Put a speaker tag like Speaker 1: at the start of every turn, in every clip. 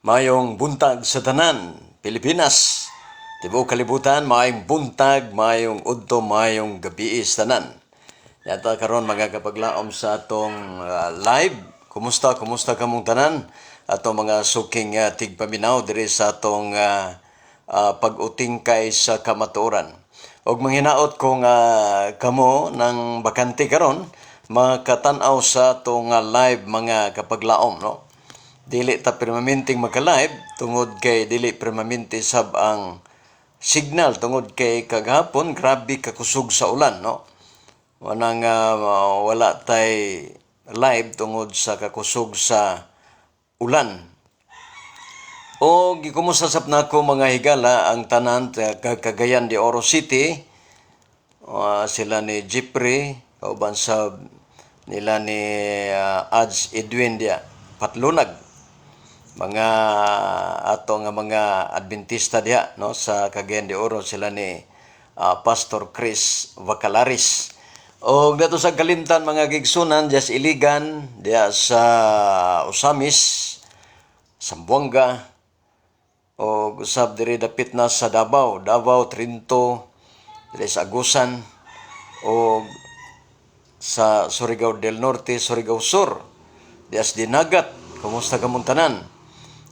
Speaker 1: Maayong buntag sa tanan, Pilipinas. Tibuok kalibutan, maayong buntag, maayong udto, maayong gabii sa tanan. Yata karon mga kapaglaom sa atong live. Kumusta, kumusta kamong tanan? Atong mga suking tigpaminaw diri sa atong pag-utingkay sa kamatuoran. Og manghinaot ko nga kamo ng bakante karon makatan-aw sa atong live, mga kapaglaom, no? Dili ta permanenteng maka-live tungod kay dili permanente sab ang signal, tungod kay kagahapon grabe kakusog sa ulan, no? Wanang wala tay live tungod sa kakusog sa ulan. O gikumusta sab nako, mga higala, ang tanan sa Cagayan de Oro City, sila ni Jeffrey, kauban sa nila ni Ads Edwin dia Patlunag, mga ato nga mga Adventista diha, no, sa Cagayan de Oro, sila ni Pastor Chris Vacalaris. Og dato sa kalimtan, mga gigsunan diha sa Iligan, diha sa Ozamiz, Zamboanga, og usab diri dapit na sa Davao, Davao, Trinto, diri sa Agusan og sa Surigao del Norte, Surigao Sur, diha sa Dinagat, kumusta kamong tanan?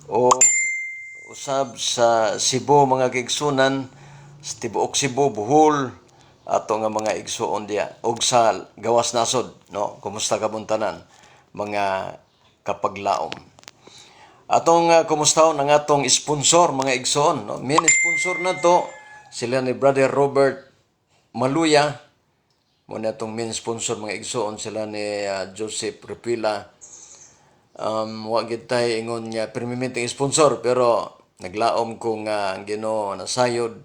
Speaker 1: O usab sa Cebu, mga kaigsunan, sa tibuok Cebu, Bohol, ato nga mga igsuon diya ug sa gawas nasod, no? Kumusta kamong tanan, mga kapaglaom? Atong kumustahon ang atong sponsor, mga igsoon, no? Main sponsor na to sila ni Brother Robert Maluya mo na atong main sponsor, mga igsoon, sila ni Joseph Rupila. Wa gid tay ingon nga permanenteng sponsor, pero naglaom ko nga ang Ginoo nasayod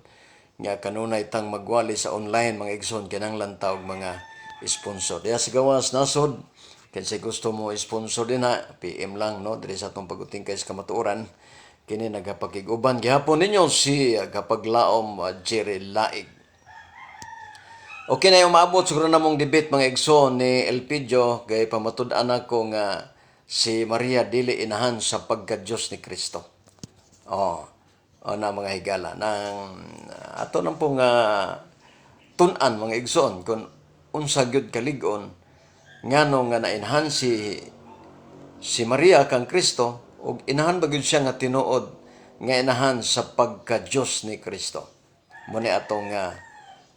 Speaker 1: nga kanunay tang magwali sa online, mga igsoon, kinahanglan ta og mga sponsor. Diya sa gawas nasod, kinsay gusto mo sponsor din ha, PM lang, no, diri sa atong pag-utingkay sa kamatuoran. Kini nagapakig-uban gihapon ninyo si kapaglaom Jerry Laig. Okay na yung maabot siguro na mong debate, mga igsoon, ni Elpidio kay pamatud-an ako nga si Maria dili inahan sa pagka-Diyos ni Kristo. Oh, oh na mga higala nang ato nang pong tun-an, mga igsoon, kung unsa gyud kalig-on, ngano nga nainahan si si Maria kang Kristo ug inahan ba gyud siya nga tinuod nga inahan sa pagka-Diyos ni Kristo. Mo ni atong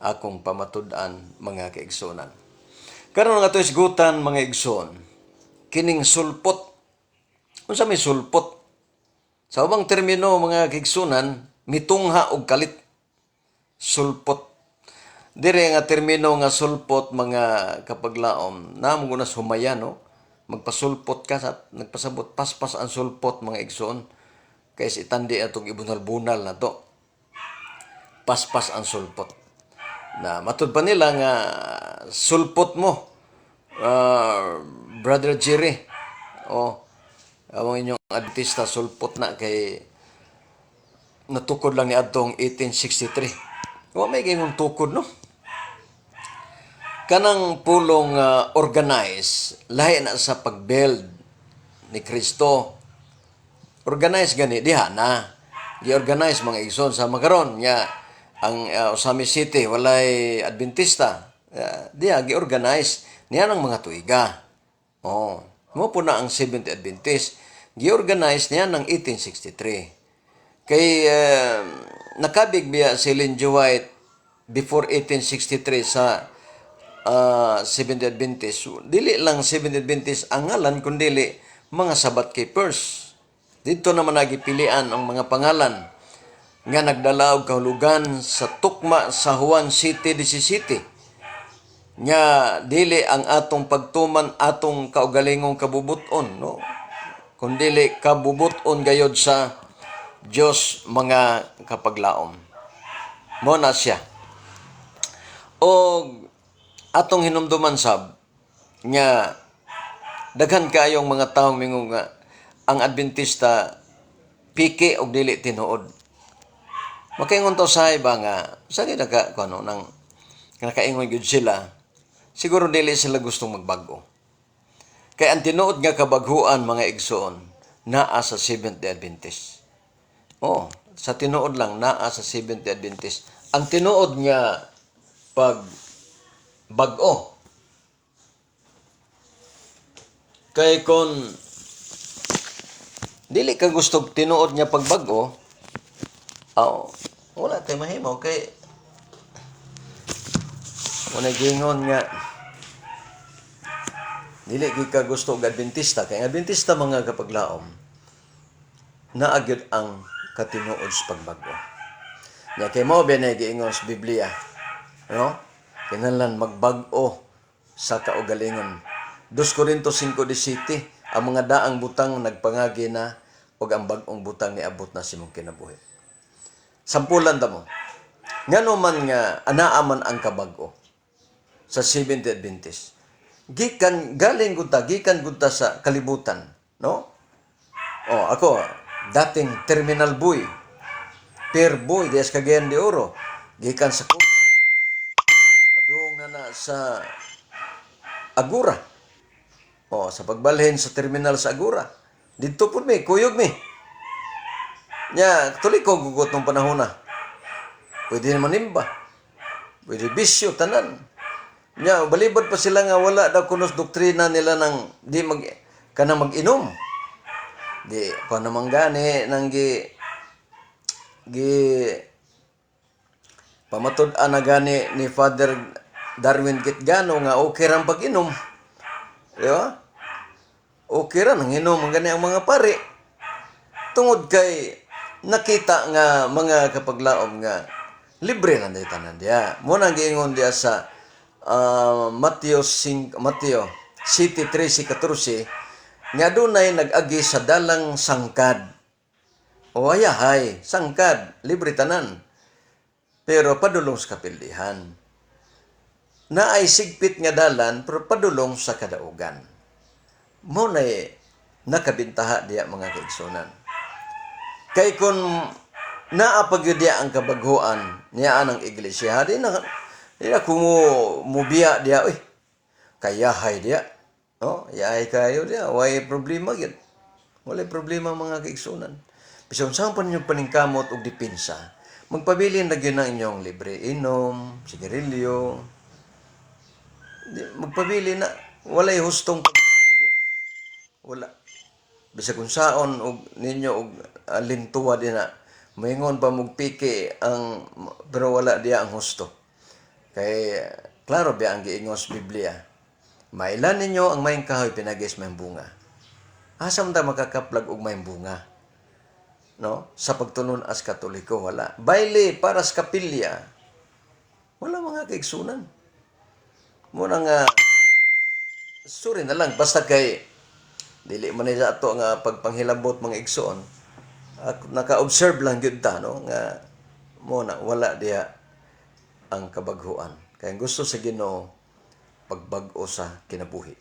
Speaker 1: akong pamatud-an, mga kaigsuonan. Karon nga ato isgutan, mga igsoon, kining sulpot. Unsa may sulpot? Sa ubang termino, mga kaigsuonan, mitungha og kalit. Sulpot. Dire nga termino nga sulpot, mga kapaglaom, namo guna sa humaya, no? Magpasulpot ka sa nagpasabot paspas ang sulpot, mga igsoon. Kay sa itandi atong ibunal-bunal na to. Paspas ang sulpot. Na matud pa nila nga sulpot mo, Brother Jerry. O ang inyong Adventista sulpot na kay natukod lang ni adtong 1863. Wa may gayong tukod, no? Kanang pulong organize, lahi na sa pag-build ni Kristo. Organize gani diha na. Gi-organize, mga igsoon, sa makaron nga ang Ozamiz City walay Adventista. Diha gi-organize niya ng mga tuiga. Oh, mo po na ang Seventh Adventist. Gi-organize niya ng 1863. Kay nakabig biya si Ellen G. White before 1863 sa Seventh Adventist. Dili lang Seventh Adventist ang ngalan kundili mga Sabbath Keepers. Dito naman nagipilian ang mga pangalan nga nagdala og kahulugan sa tukma sa Juan 7:17 nga dili ang atong pagtuman atong kaugalingong kabubuton, no, kundili kabubuton gayod sa Dios, mga kapaglaom. Mo na siya. Og atong hinumduman sab nga daghan kayong mga taong mingon nga ang Adventista piki og dili tinuod. Makaingon to sa iba nga sa naka kuno nang nakaingon gyud sila, siguro dili sila gustong magbago. Kay ang tinuod nga kabaghuan, mga igsoon, Naa sa Seventh Day Adventist. Oh, sa tinuod lang, naa sa Seventh Day Adventist. Ang tinuod nga pag bag-o. Kay kon dili ka gusto tinuod nga pagbag-o, aw, wala kay mahimo kay wala gingon nga dili gyud ka gusto og Adventista, kay ang Adventista, mga kapaglaom, naa gyud ang katinuod sa pagbag-o. Nya kay mao ba na giingon sa Biblia, no? Kinahanglan magbag-o sa kaugalingon. 2 Corinto 5:17, ang mga daang butang nagpangagi na ug ang bag-ong butang niabot na sa imong kinabuhi. Sampulan ta mo. Ngano man nga anaa man ang kabag-o sa Seventh Adventist? Gikan galing gud ta, gikan gud ta sa kalibutan, no? Oh, ako dating terminal boy, pier boy diya sa Cagayan de Oro, gikan sa Cogon, padung na na sa Agora. Oh, sa pagbalhin sa terminal sa Agora. Didto pud mi, kuyog mi. Nya, tuloy ko gugot nung panahon na. Pwede naman nimba. Pwede bisyo, tanan. Nya, balibad pa sila nga wala daw kunos doktrina nila ng di mag kana mag-inom. Di pa naman gani nang gi gi pamatud-an na gani ni Father Darwin Gitgano nga okay ra ang pag-inom. Di ba? Okay ra nang inom ang gani ang mga pare. Tungod kay nakita nga, mga kapaglaom, nga libre na di tanan diya. Mo nang giingon diya sa Mateo 5, Mateo 7:13-14 nga dunay nag-agi sa dalang sangkad. O ayahay, sangkad, libre tanan. Pero padulong sa kapildihan. Naay sigpit nga dalan pero padulong sa kadaugan. Mo nay nakabintaha diya, mga kaigsunan. Kay kung naa pa gyud diya ang kabaghuan niya ang iglesia, di na ko mo mubiya diya, uy. Kayahay diya. No, yahay kayo diya, way problema gyud. Walay problema, mga kaigsunan. Bisan unsa pa ninyo paningkamot og depensa, magpabilin na gyud ang inyong libre inom, sigarilyo. Di, magpabili na walay hustong pag wala. Bisag unsaon og ninyo og lintuwa din na moingon pa mog piki ang pero wala diya ang husto. Kay klaro biya ang giingon sa Biblia. Mailan ninyo ang maayong kahoy pinaagi sa maayong bunga. Asa man ta makakaplag og maayong bunga? No? Sa pagtunon as Katoliko, wala. Baile para sa kapilya. Wala, mga kaigsunan. Muna nga sorry na lang basta kay dili man ni sa ato nga pagpanghilabot, mga igsoon. Naka-observe lang gyud ta, no, nga mo na wala diha ang kabaghuan. Kay ang gusto sa Ginoo, pagbag-o sa kinabuhi.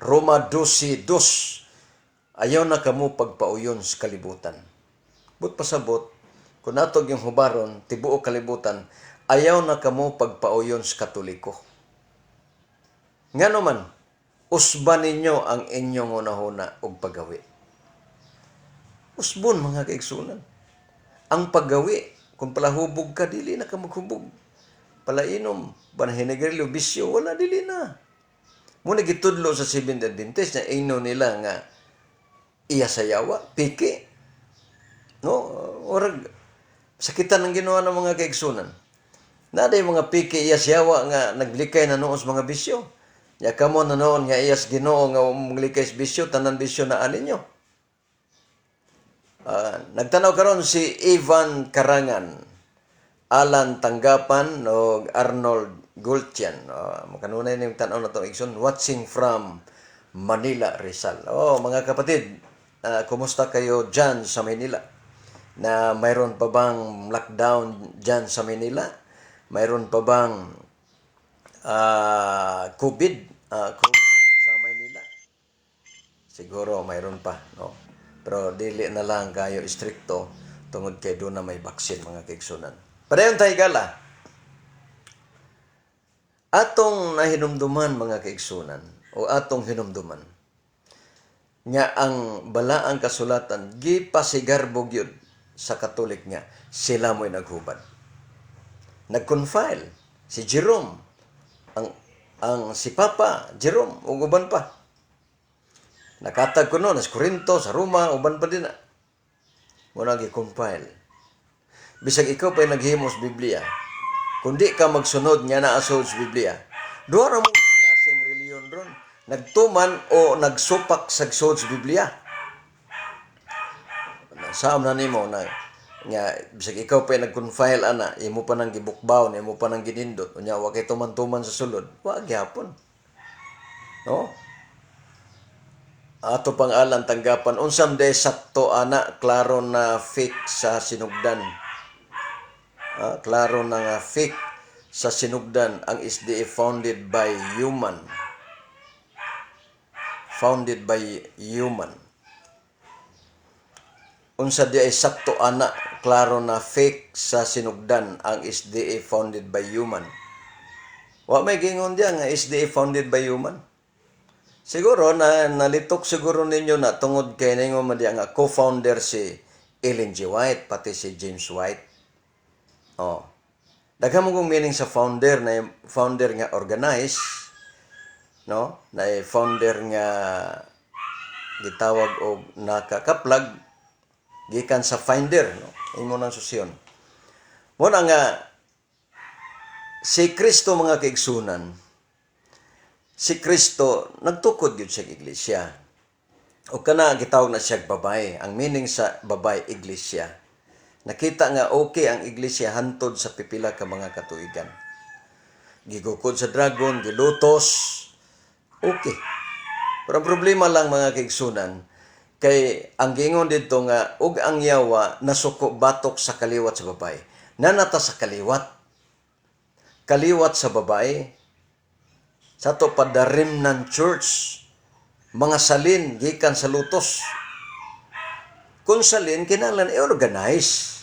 Speaker 1: Roma 12:2. Ayaw na kamo pagpauyon sa kalibutan. But pasabot, kung nato yung hubaron, tibuok kalibutan, ayaw na kamo pagpauyon sa Katoliko. Ngano man, usba ninyo ang inyong hunahuna og paggawi. Usbon, mga kaigsunan. Ang paggawi, kung palahubog ka, dili na ka maghubog. Palainom, panahinigarilyo, bisyo, wala, dili na. Muna gitudlo sa Seventh Adventist na ino nila nga iya sa yawa, piki. No, orag sakitan ang ginawa ng mga kaigsunan. Naday mga piki iya sa yawa nga naglikay na noon sa mga bisyo. Ya kamo na noon nga iyas Ginoo nga maglikay sa bisyo, tanan bisyo na aninyo. Nagtanaw karon si Ivan Karangan, Alan Tanggapan og Arnold Gultian. Makanunay ning tan-aw na tong igsoon, watching from Manila, Rizal. Oh, mga kapatid, kumusta kayo dyan sa Manila? Na mayroon pa bang lockdown dyan sa Manila? Mayroon pa bang COVID sa Manila? Siguro mayroon pa, no? Pero dili na lang kayo istrikto tungod kay doon na may vaccine, mga kaigsunan. Padayon tayo gala. Atong nahinumduman, mga kaigsunan, o atong hinumduman Nga ang balaang kasulatan gipasigarbo gyud sa Katolik nga sila mo'y naghubad. Nag-confile si Jerome, ang si Papa Jerome ug uban pa. Nakatag kuno sa Corinto, sa Roma, uban pa din na. Mo na gi-compile. Bisag ikaw pa'y naghimos Biblia, kung di ka magsunod nga naa sa Biblia, duha ra mo klaseng reliyon ron. Nagtuman o nagsupak sa suod sa Biblia. Saam na nimo na nga bisag ikaw pa'y nag-confile ana, imo pa nang gibukbaw, imo pa nang ginindot, unya wa kay tuman-tuman sa sulod, wa gyapon. No? Ato pang alang tanggapan, unsam de sakto ana, klaro na fake sa sinugdan. Ah, klaro na nga fake sa sinugdan ang SDA, founded by human. Founded by human. Unsa di ay sakto ana, klaro na fake sa sinugdan ang SDA, founded by human. Wa may gingon diya nga SDA founded by human. Siguro na nalitok siguro ninyo na tungod kay ningon man diya nga co-founder si Ellen G. White pati si James White. Oh. Daghan mo kong meaning sa founder na yung founder nga organize, no? Na yung founder nga gitawag og nakakaplag gikan sa finder, no? Imo nang susyon. Mo na nga si Kristo, mga kaigsunan, si Kristo nagtukod gyud sa iglesia. O kana gitawag na siya babae. Ang meaning sa babae, iglesia. Nakita nga okay ang iglesia hantod sa pipila ka mga katuigan. Gigukod sa dragon, gilutos, okay. Pero ang problema lang, mga kaigsunan, kay ang giingon dito nga ug ang yawa nasuko batok sa kaliwat sa babae. Nanata sa kaliwat. Kaliwat sa babae. Sa to pa the remnant church, mga salin gikan sa lutos. Kung salin, kinahanglan i-organize.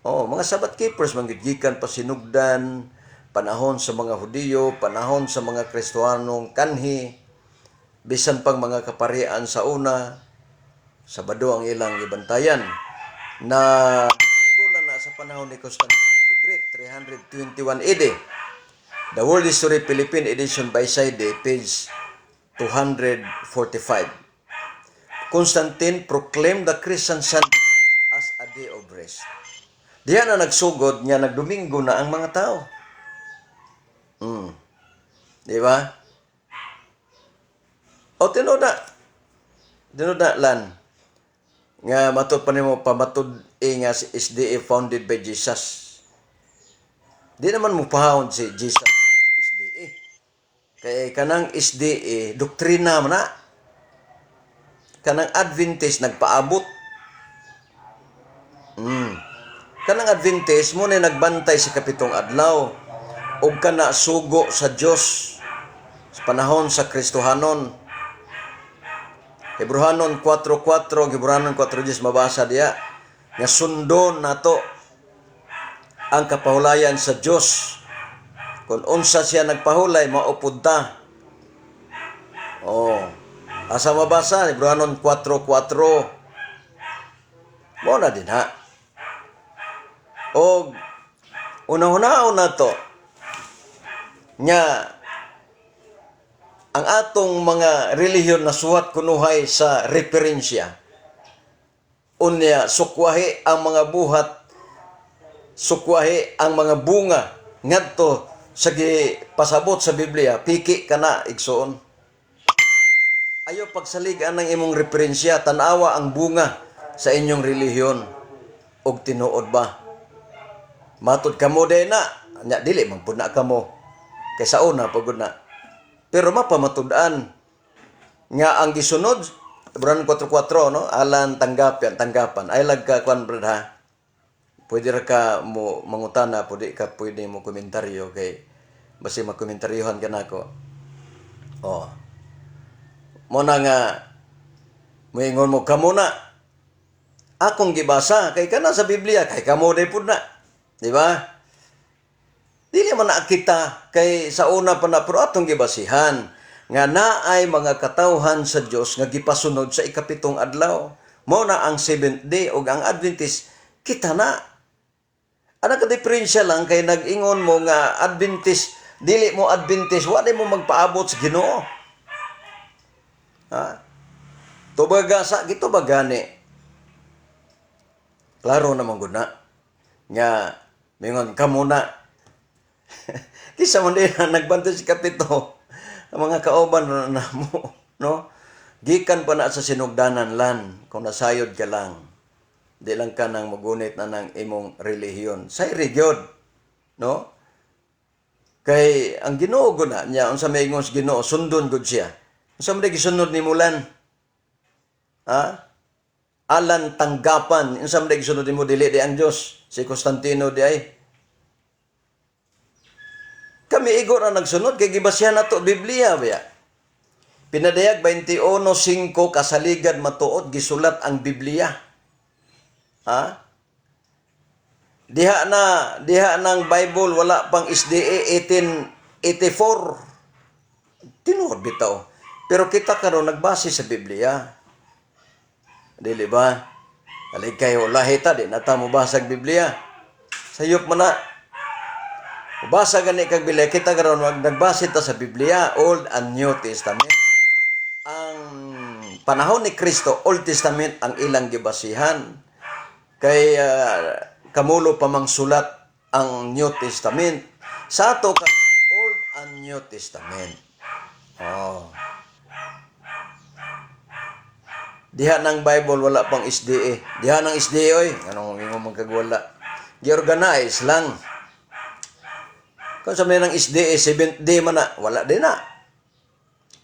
Speaker 1: Oh, mga Sabbath keepers man gyud gikan pa sinugdan, panahon sa mga Hudiyo, panahon sa mga Kristohanong kanhi, bisan pang mga kaparian sa una, Sabado ang ilang gibantayan. Na na sa panahon ni Constantino the Great, 321 AD. The World History Philippine Edition by Saide, page 245. Constantine proclaimed the Christian Sunday as a day of rest. Diya na nagsugod nga nagdomingo na ang mga tao. Di ba? O tinuod na. Tinuod na lan. Nga matud pa nimo pamatud e nga si SDA founded by Jesus. Di naman mo found si Jesus ng SDA. Kay kanang SDA doktrina man na. Kanang Adventist nagpaabot. Kanang Adventist mo na nagbantay sa kapitong adlaw ug kana sugo sa Dios sa panahon sa Kristohanon. Hebrehanon 4.4, Hebrehanon 4.10, mabasa diya nga sundon nato ang kapahulayan sa Dios. Kung unsa siya nagpahulay, maupod ta. Oh. Asa mabasa? Hebrehanon 4.4. Mo na din ha. Og una-unaon na to nga ang atong mga relihiyon na suwat kunuhay sa referensya. Unya sukwahi ang mga buhat, sukwahi ang mga bunga ngadto sa gipasabot sa Biblia, piki kana, igsoon. Ayo pagsaligan ng imong referensya, tanawa ang bunga sa inyong relihiyon og tinuod ba. Matud kamo day na, nya dili man pud na kamo kay sa una pagod na. Pero mapamatud-an nga ang gisunod Hebrehanon 4.4, no, alan tanggapan tanggapan ay lag ka kwan, brad, ha. Pwede ra ka mo mangutana, pwede ka, pwede mo komentaryo kay basi makomentaryohan ka nako. Oh. Mo na nga moingon mo kamo na akong gibasa kay kana sa Biblia kay kamo day pud na. Di ba? Dili man na kita kay sa una pa na, pero atong gibasihan Nga naay mga katawhan sa Dios nga gipasunod sa ikapitong adlaw. Mao na ang Seventh Day ug ang Adventist kita na. Ana ka diferensya lang kay nag-ingon mo nga Adventist, dili mo Adventist, wa mo magpaabot sa Ginoo. Ha? Tubaga sa gitubag gani. Klaro naman gud na. Nga mingon kamo na. Kisa man din na nagbantay sa kapito ang mga kauban na namo, no? Gikan pa na sa sinugdanan lan kung nasayod ka lang. Di lang ka nang magunit na ng imong relihiyon. Sa gyud, no? Kay ang Ginoo gud na niya, unsa may ingon sa Ginoo, sundon gud siya. Unsa man gisunod ni Mulan? Ha? Alan Tanggapan, unsa man gisunod nimo, dili di ang Dios? Si Constantino di ay. Kami igo ra nagsunod kay gibasyahan nato Biblia ba. Pinadayag 21:5, kasaligad matuod gisulat ang Biblia. Ha? Diha na diha ng Bible, wala pang SDA 1884. Tinuod bitaw. Pero kita karon nagbase sa Biblia. Dili ba? Alig kayo lahi ta, di na ta mo basag Biblia. Sayop man na. Basa gani kag Biblia, kita karon nagbase ta sa Biblia, Old and New Testament. Ang panahon ni Kristo, Old Testament ang ilang gibasihan. Kay kamulo pa mang sulat ang New Testament. Sa ato ka Old and New Testament. Oh. Diha ng Bible wala pang SDA. Diha ng SDA oy, anong ingon man kag wala? Gi-organize lang. Kung sa may ng SDA, Seventh Day man na, wala din na.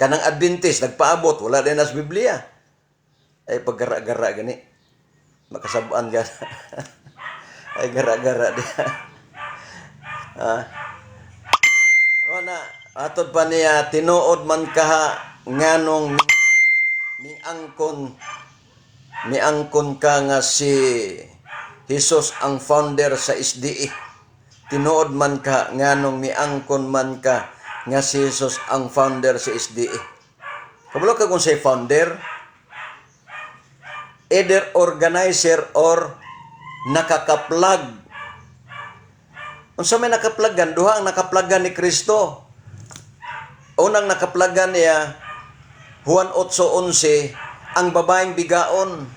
Speaker 1: Kanang Adventist, nagpaabot, wala din na sa Biblia. Ay, paggara-gara gani. Makasabaan ka. Ay, gara-gara di. Ah. Wala, atod pa niya, tinuod man kaha nganong miangkon ka nga si Jesus ang founder sa SDA. Tinuod man ka nganong miangkon man ka nga si Jesus ang founder sa SDA. Kabalo ka kung say founder? Either organizer or nakakaplag. Unsa may nakaplagan? Duha ang nakaplagan ni Kristo. Unang nakaplagan niya, Juan 8:11, ang babaeng bigaon,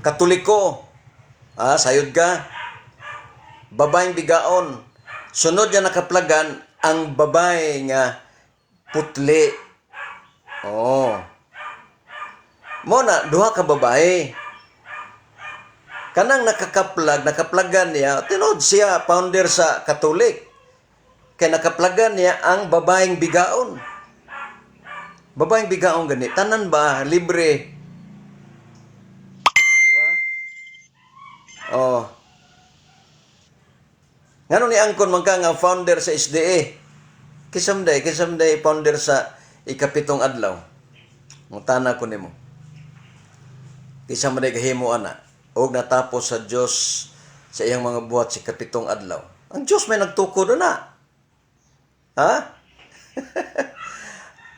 Speaker 1: Katoliko. Ah, sayod ka. Babaeng bigaon. Sunod niya nakaplagan, ang babae nga putli. Oh. Mo na, duha ka babae. Kanang nakakaplag, nakaplagan niya, tinuod siya, founder sa Katolik. Kay nakaplagan niya ang babaeng bigaon. Babaeng bigaon gani, tanan ba libre? Di ba? Oh. Ngano ni angkon man ka nga founder sa SDA? Kisamday founder sa ikapitong adlaw. Mutana ko nimo. Kisa man day kahimo ana og natapos sa Dios sa iyang mga buhat sa ikapitong adlaw. Ang Dios may nagtukod na. Ha?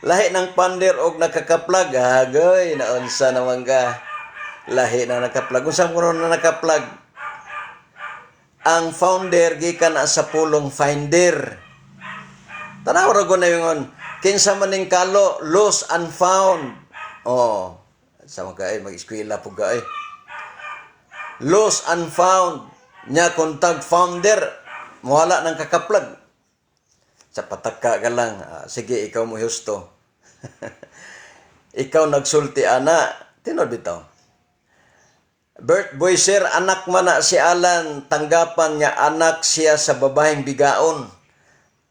Speaker 1: Lahi ng founder og nakakaplag, agoy, naunsa naman ka. Lahi na nakaplag. Unsa mo na nakaplag? Ang founder gikan na sa pulong finder. Tanaw ra ko na yun. Kinsa man ning kalo, lost and found. Oh, sa mga kay mag-eskwela po ka eh. Lost and found. Nya kontag founder, muhala ng kakaplag. Sa pataka ka lang. Ah, sige, ikaw mo husto. Ikaw nagsulti ana. Tinod bitaw. Bert Boyser, anak man na si Alan, tanggapan niya anak siya sa babaeng bigaon.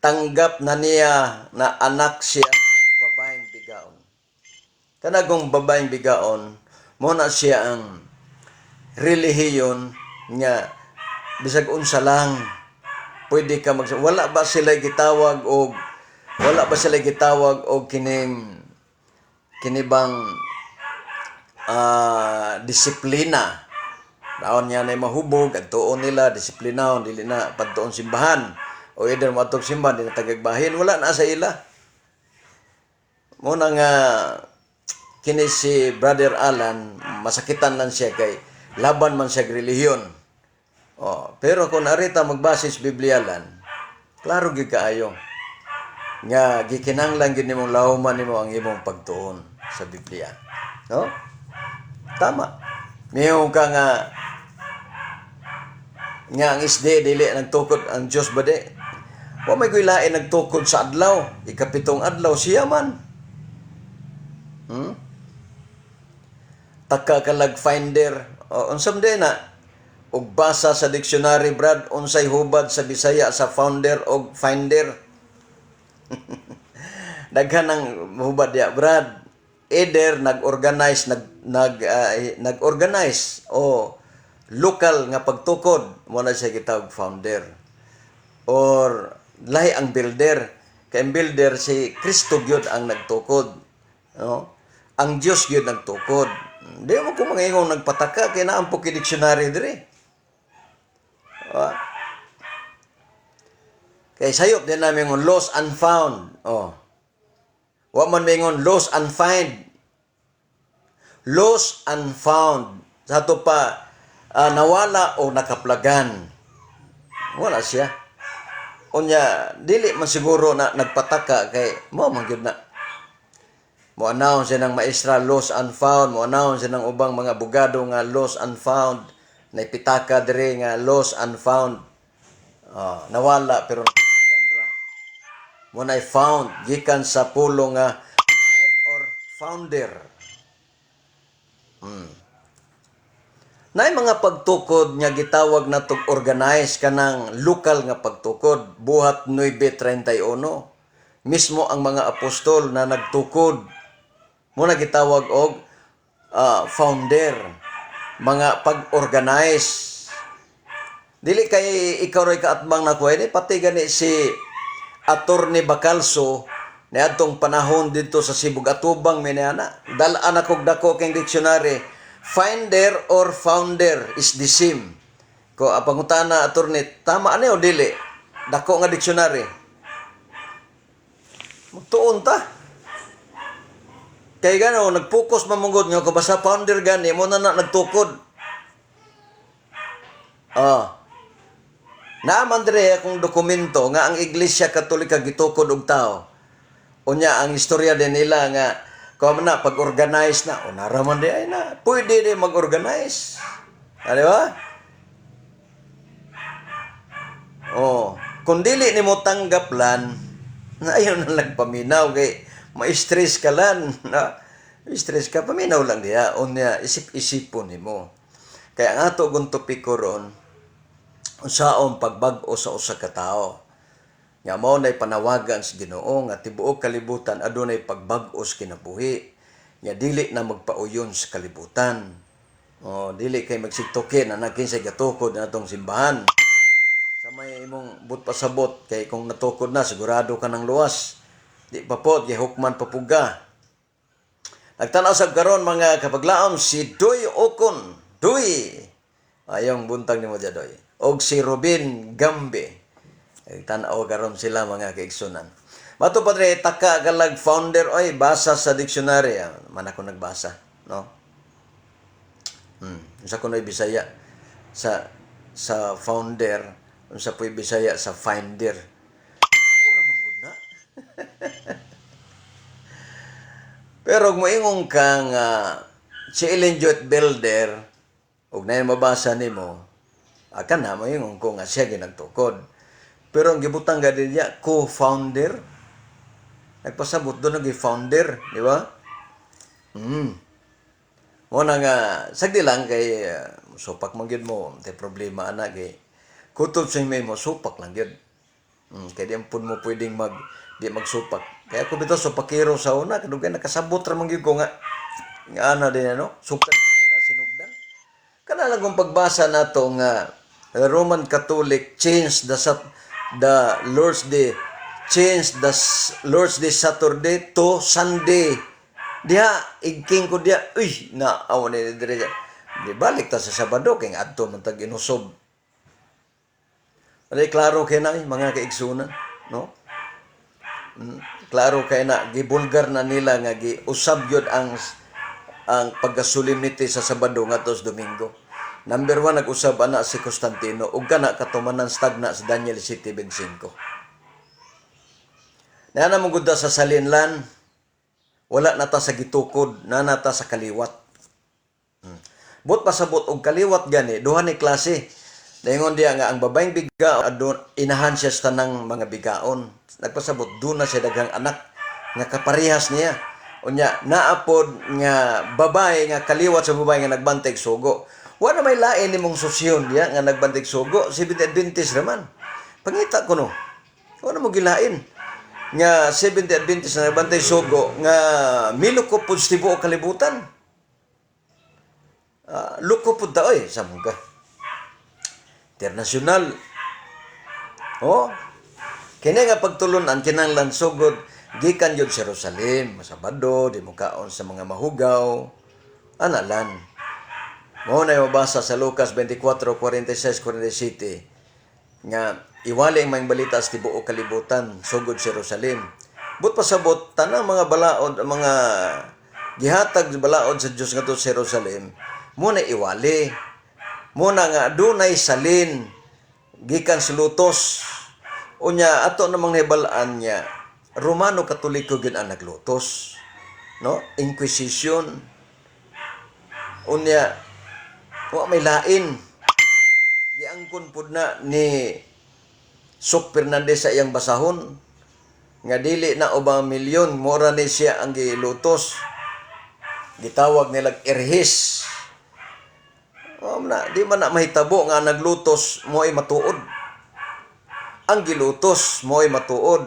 Speaker 1: Tanggap na niya na anak siya sa babaeng bigaon. Kanagong babaeng bigaon, mo na siya ang relihiyon nga bisag unsa lang pwede ka mag, wala ba sila gitawag og kining kinibang disiplina. Daon niya na mahubog adtuon nila disiplinahon, dili na padtuon simbahan o either moadtog simbahan, di na tagagbahin. Wala na sa ila. Mo na nga kini si Brother Alan, masakitan lang siya kay laban man siya og relihiyon. Oh, pero kung arita magbase sa Biblia lan, klaro gyud kaayo nga gikinahanglan gyud nimong lawman nimo ang imong pagtuon sa Biblia. No? Tama. Miingon ka nga nga ang SDA dili nagtukod ang Dios ba di? Wa may lain nagtukod sa adlaw, ikapitong adlaw siya man. Taka kalag finder. O, unsam din na? Og basa sa dictionary, Brad, unsay hubad sa Bisaya sa founder og finder. Daghan ng hubad ya, Brad. Either nag-organize nag nag-organize o local nga pagtukod mo na siya gitawag founder. Or lahi ang builder. Kay ang builder si Kristo gyud ang nagtukod. No? Ang Dios gyud nagtukod. Di mo ko mga ingong nagpataka kay naa po kay dictionary diri. Ah. Kay sayop din namin ng lost and found. Oh. Wa man mingon lost and find. Lost and found. Sa ato pa nawala o nakaplagan. Wala siya. Unya, dili man siguro na nagpataka kay mo man gyud na. Mo announce siya ng maestra lost and found, mo announce siya ng ubang mga abogado nga lost and found, naipitaka dire nga lost and found. Oh, nawala pero nakaplagan ra. Mo na found gikan sa pulo nga find or founder. Naay mga pagtukod nga gitawag na tog organize, kanang lokal nga pagtukod, Buhat 9:31. Mismo ang mga apostol na nagtukod mo na gitawag og founder, mga pag-organize. Dili kay ikaw ray kaatbang na ni pati gani si Attorney Bacalso niadtong panahon didto sa Sibug Atubang mi niana. Dal-an akog dako keng dictionary. Finder or founder is the same. Ko ang pangutana, attorney, tama ani o dili? Dako nga dictionary. Magtuon ta. Kay gano nagpokus man mong gud nga ko basta founder gani mo na na nagtukod. Ah. Naaman dire akong dokumento nga ang Iglesia Katolika gitukod og tao. Unya ang istorya din nila nga kuan na pag-organize na unara man di ay na pwede din mag-organize. Ah, di ba? Oh, kung dili nimo tanggap lan, na ayaw na lang paminaw kay ma-stress ka lan. Na, stress ka, paminaw lang diya. Unya, isip-isipon nimo. Kaya nga ato gung topiko ron, unsaon pagbag-o sa usa ka tawo. Nga mao nay panawagan sa Ginoo nga tibuok kalibutan adunay pagbag-o sa kinabuhi. Nga dili na magpauyon sa kalibutan. Oh, dili kay magsigtukin na kinsay gatukod na atong simbahan. Sa may imong but pasabot kay kung natukod na sigurado ka ng luwas. Di pa pod gihukman pa puga. Nagtanaw sa karon, mga kapaglaom, si Doy Ocon. Doy. Ayong buntag nimo diya, Doy. Og si Robin Gambe. Nagtanaw karon sila, mga kaigsunan. Mato padre, taka kalag founder oy, basa sa dictionary. Ah, man ako nagbasa, no? Unsa kuno'y Bisaya sa founder, unsa po'y Bisaya sa finder? Ora man gud na. Pero kung moingon kang si Ellen G. Builder ug na mabasa nimo, akan na moingon ko nga siya ginagtukod. Pero ang gibutang gani niya co-founder. Nagpasabot doon nag founder, di ba? Mo na nga sagdi lang kay supak man gyud mo, te problema ana kay kutob sa may mo supak lang gyud. Kay di pud mo pwedeng mag di magsupak. Kaya ako bitaw supakero sa una kadugay nakasabot ra man gyud ko nga nga ana din ano, sukat na sinugdan. Kana lang kung pagbasa nato nga the Roman Catholic change the Lord's Day, change the Lord's Day Saturday to Sunday. Diha igking ko diha, uy, na aw ni dire. Di balik ta sa Sabado kay adto man tag inusob. Alay klaro kay na eh, mga kaigsunan, no? Klaro kay na gibulgar na nila nga giusab gyud ang pagka-solemnity sa Sabado ngadto sa Domingo. Number 1 nag-usab ana si Constantino ug kana katumanan stagna sa Daniel 7:25. Naa mo gud sa salinlan, wala na ta sa gitukod, naa na ta sa kaliwat. But pasabot og kaliwat gani, duha ni klase. Dayon diya nga ang babaeng bigaon adun inahan siya sa tanang mga bigaon. Nagpasabot duna siya daghang anak nga kaparehas niya. Unya naa pod nga babae nga kaliwat sa babae nga nagbantay sugo. Wa na may lain nimong sosyon diya nga nagbantay sugo, Seventh Adventist raman. Pangita ko no. Wa na mo gilain nga Seventh Adventist na nagbantay sugo nga milukop pud sa tibuok kalibutan. Lukop pud ta oy sa muga. Internasyonal. Oh. Kini nga pagtulunan kinahanglan sugod gikan gyud sa Jerusalem, Sabado, di mo kaon sa mga mahugaw. Ana lan. Mao na mabasa sa Lucas 24, 46, 47 nga iwali ang maayong balita sa tibuok kalibutan sugod sa Jerusalem. But pasabot tanang mga balaod, ang mga gihatag balaod sa Dios ngadto sa Jerusalem, mo na iwali. Mo na nga dunay salin gikan sa lutos. Unya ato namang nahibal-an niya Romano Katoliko gyud ang naglutos. No? Inquisition. Unya wa may lain. Giangkon pud na ni Sok Fernandez sa iyang basahon nga dili na ubang milyon mora ni siya ang gilutos. Gitawag nilag erhis. Oh, na, di man na mahitabo nga naglutos mo ay matuod. Ang gilutos mo ay matuod.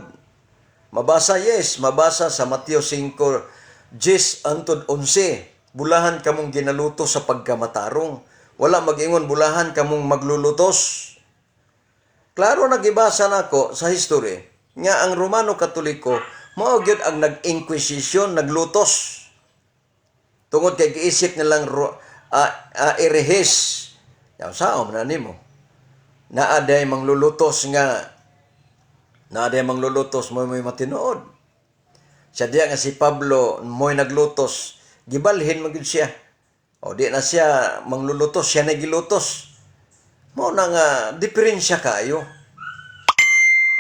Speaker 1: Mabasa, yes, mabasa sa Mateo 5, 10 hangtod 11. Bulahan kamong ginalutos sa pagkamatarong. Wala mag-ingon bulahan kamong maglulutos. Klaro na gibasa nako sa history nga ang Romano Katoliko mao gyud ang nag-inquisition, naglutos. Tungod kay giisip nilang erehis. Yaw sao man na nimo. Naa day manglulutos nga naa day manglulutos mo may matinuod. Siya diya nga si Pablo mo'y naglutos, gibalhin man gyud siya. O di na siya manglulutos, siya na gilutos. Mao na nga diferensya kaayo.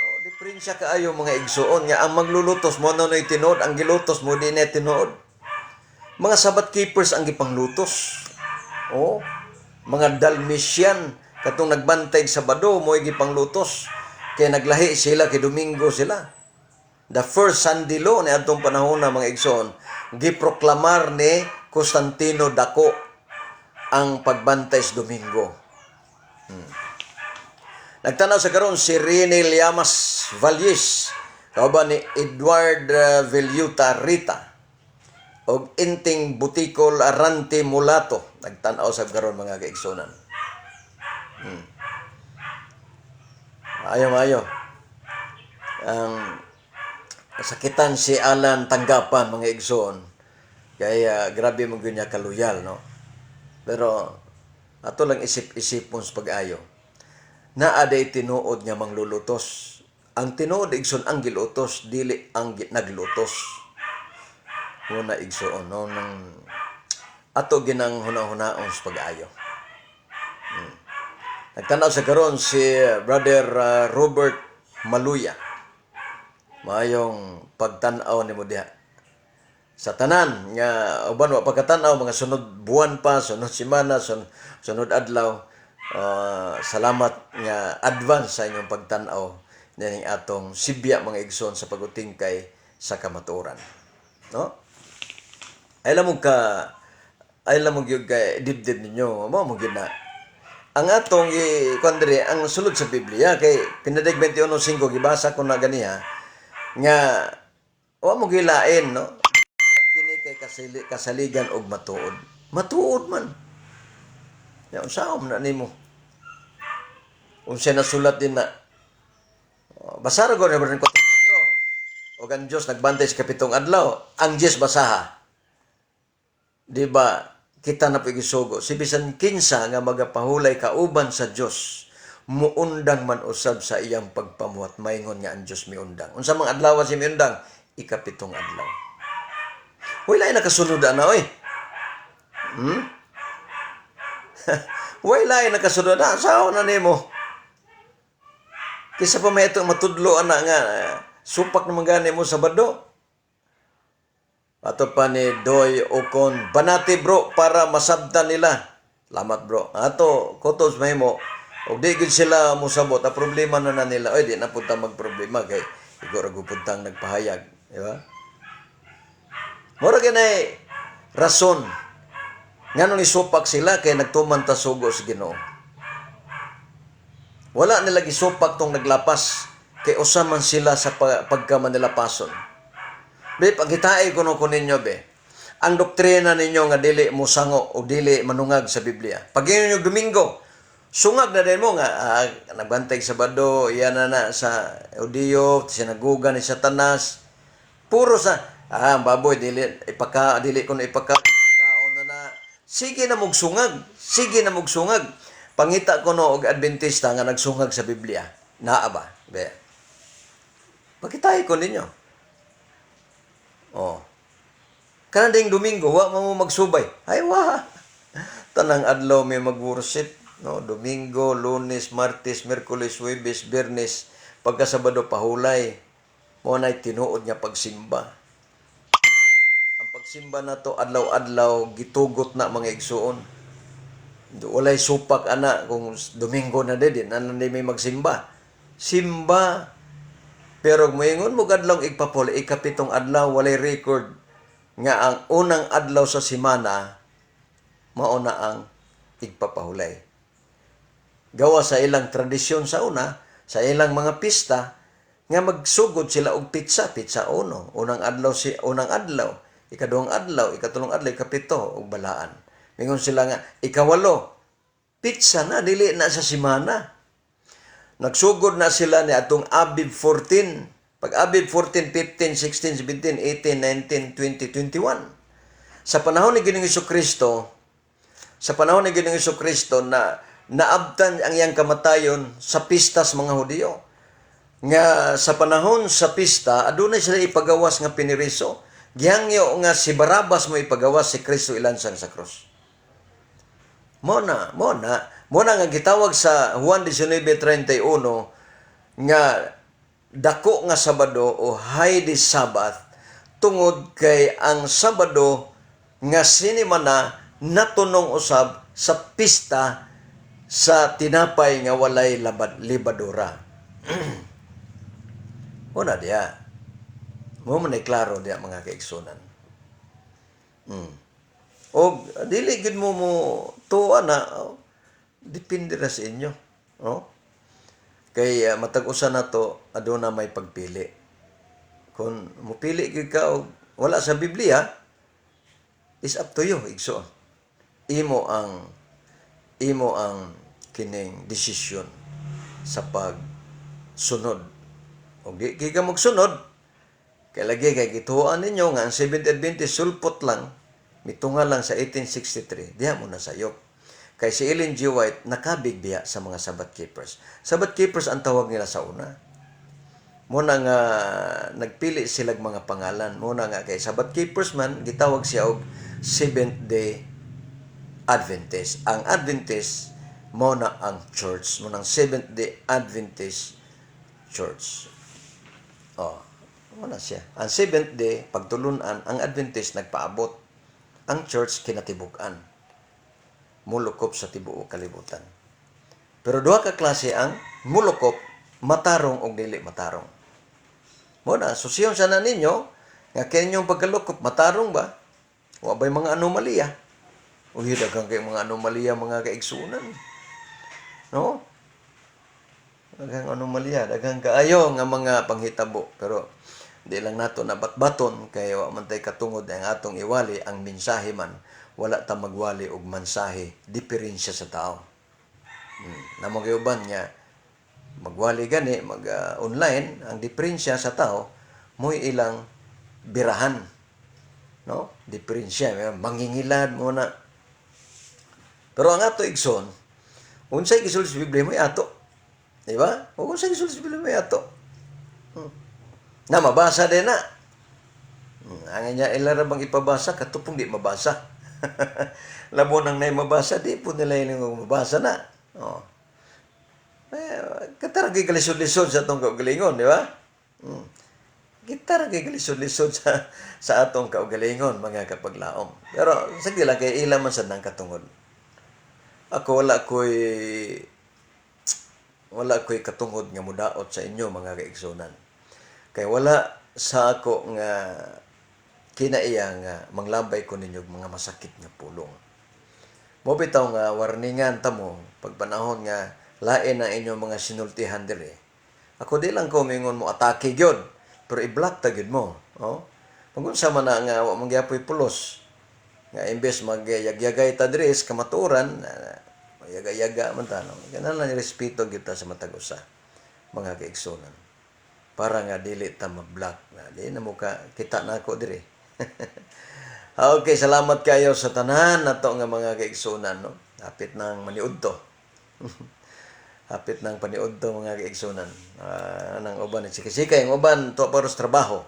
Speaker 1: O diferensya kaayo, mga igsuon, nga ang maglulutos mo na tinuod, ang gilutos mo di na tinuod. Mga Sabbath keepers ang gipanglutos. O mga Dalmatian katong nagbantay sa Sabado mo'y gipanglutos. Kay naglahi sila kay Domingo sila. The first Sunday law ni atong panahon na, mga igsoon, giproklamar ni Constantino Dako ang pagbantay sa Domingo. Nagtanaw sa karon si Rene Llamas Valles, kauban ni Edward Villuta Rita og Inting Butikol Arante Mulato. Nagtanaw sa karon, mga kaigsunan. Ayo maayo. Ang sakitan si Alan Tanggapan, mga igsoon. Kaya grabe mo gyud niya kaluyal, no? Pero ato lang isip-isipon sa pag-ayo. Naa day tinuod nga manglulutos. Ang tinuod, igsoon, ang gilutos, dili ang naglutos. Muna, igsoon, no, nang ato ginang huna-hunaon sa pag-ayo. Nagtanaw sa karon si Brother Robert Maluya. Maayong pagtan-aw nimo diha. Sa tanan nga uban wa pagkatan-aw, mga sunod buwan pa, sunod semana, sunod adlaw, salamat nga advance sa inyong pagtan-aw nining atong sibya, mga igsoon, sa pagutingkay sa kamatuoran. No? Ay mo ka ay mo gyud kay dibdib ninyo mo mo gyud na ang atong i kuan diri ang sulod sa Biblia kay Pinadig 21:5 gibasa ko na ganiha nga wa mo gilain, no? Kini kay kasaligan og matuod, matuod man ya. Unsa man na nimo, unsa nasulat din na? Oh, basara ko na ko og ang Dios nagbantay sa kapitong adlaw, ang Dios basaha, di ba? Kita na po gisugo si bisan kinsa nga magapahulay kauban sa Dios muundang man usab sa iyang pagpamuhat. Maingon nga ang Dios miundang. Unsa mang adlaw si miundang? Ikapitong adlaw. Wala nakasunod ana, oy. Wala nakasunod na. Sao na nimo? Kisa pa may ito matudlo ana nga supak naman gani mo Sabado. Ato pa ni Doy Ocon. Banati, bro, para masabtan nila. Salamat, bro. Ato kutos mahimo. Og di gid sila mosabot, ang problema na na nila. Oy, di na punta magproblema kay igo ra gud puntang nagpahayag, di ba? Mura ganay rason nganong isupak sila kay nagtuman ta sugo sa Ginoo. Wala nila gisupak tong naglapas kay usa man sila sa pagka manilapason. Be, pagkitae ko no ko ninyo, be. Ang doktrina ninyo nga dili mo sango o dili manungag sa Biblia. Pag inyo Domingo, sungag na din mo nga nagbantay Sabado, iyan na na sa Hudiyo, sinaguga ni Satanas. Puro sa ang baboy dili ipaka, dili ko na ipaka, ipakaon na na. Sige na mugsungag, sige na mugsungag. Pangita ko no og Adventista nga nagsungag sa Biblia. Naa ba? Be. Pagkitae ko ninyo. Oh. Kanang ding Domingo, wa mo magsubay. Ay, wa. Tanang adlaw may mag-worship, no? Domingo, Lunes, Martes, Miyerkules, Huwebes, Biyernes, pagka Sabado pahulay. Mo na'y tinuod nga pagsimba. Ang pagsimba nato adlaw-adlaw gitugot na, mga igsuon. Walay supak ana kung Domingo na din, na may magsimba. Simba. Pero moingon mo adlaw igpapol, ikapitong adlaw, walay record nga ang unang adlaw sa semana mao na ang igpapahulay. Gawa sa ilang tradisyon sa una, sa ilang mga pista, nga magsugod sila og petsa, petsa uno, unang adlaw si unang adlaw, ikaduhang adlaw, ikatulong adlaw, ikapito og balaan. Mingon sila nga ikawalo, petsa na, dili na sa semana. Nagsugod na sila ni atong Abib 14. Pag Abib 14, 15, 16, 17, 18, 19, 20, 21. Sa panahon ni Ginoong Kristo, sa panahon ni Ginoong Kristo na naabtan ang iyang kamatayon sa pista sa mga Hudiyo. Nga sa panahon sa pista, adunay sila ipagawas nga piniriso. Gihangyo nga si Barabas mo ipagawas, si Kristo ilansang sa krus. Mo na nga gitawag sa Juan 19:31 nga dako nga Sabado o High Sabbath tungod kay ang Sabado nga sinimana natunong usab sa pista sa tinapay nga walay libadura. Una diya. Mo man ay klaro diya, mga kaigsunan. O dili gid mo mo tuwa na, oh, depende ra sa inyo, no? Kay matag usa nato aduna may pagpili. Kung mupili gyud ka og wala sa Biblia, is up to you, igsoon. Imo ang kining desisyon sa pagsunod. Og di kay ka magsunod, kay lagi kay gituoan ninyo nga ang Seventh Adventist sulpot lang, mitunga lang sa 1863, diha mo na sayop. Kay si Ellen G. White nakabig biya sa mga Sabbath Keepers. Sabbath Keepers ang tawag nila sa una. Muna nga nagpili silag mga pangalan. Muna nga kay Sabbath Keepers man gitawag siya og Seventh Day Adventist. Ang Adventist mo na ang church, mo nang Seventh Day Adventist Church. Oh, mo na siya. Ang Seventh Day pagtulunan, ang Adventist nagpaabot. Ang church kinatibuk-an. Mulukop sa tibuok kalibutan. Pero duha ka klase ang mulukop, matarong og dili matarong. Mo na, susiyon sana ninyo nga kinyong pagkalukop matarong ba? Wa ba'y mga anomalya? Uy, daghang kay mga anomalya, mga kaigsunan. No? Daghang anomalya, daghang kaayo nga mga panghitabo, pero di lang nato na batbaton kay wa man tay katungod ang atong iwali ang mensahe man. Wala ta magwali og mensahe diferensya sa tao. Namo kay uban nga magwali gani mag online, ang diferensya sa tao mo'y ilang birahan, no? Diferensya mangingilad mo na, pero ang ato, igsoon, unsay gisulti sa Biblia mo'y ato, di ba? O unsay gisulti sa Biblia mo'y ato na mabasa din na. Ang inya ila ra bang ipabasa kato pong di mabasa. Labo nang nay mabasa, di po nila ilang mabasa na. Oh. Eh, kita ra gyud kalisod-lisod sa atong kaugalingon, di ba? Kita ra gyud kalisod-lisod sa atong kaugalingon, mga kapaglaom. Pero sige lang, kay ila man sad nang katungod. Ako wala ko'y katungod nga mudaot sa inyo, mga kaigsunan. Kay wala sa ako nga kinaiya nga manglabay ko ninyo og mga masakit nga pulong. Mo bitaw nga warningan ta mo pag panahon nga lain na inyong mga sinultihan diri. Ako di lang ko mingon mo atake gyud, pero i-block ta gyud mo, oh. Pag unsa man na nga wa man gyapoy pulos nga imbes magyagyagay ta diri sa kamatuoran, yaga-yaga man ta, no. Kinahanglan respeto gyud ta sa matag usa, mga kaigsunan. Para nga dili ta ma-block na di na mo ka kita na ako diri. Okay, salamat kayo sa tanan nato nga mga kaigsunan, no. Hapit nang maniudto. Hapit nang paniudto, mga kaigsunan. Anang uban sikay-sikay ang uban to para sa trabaho.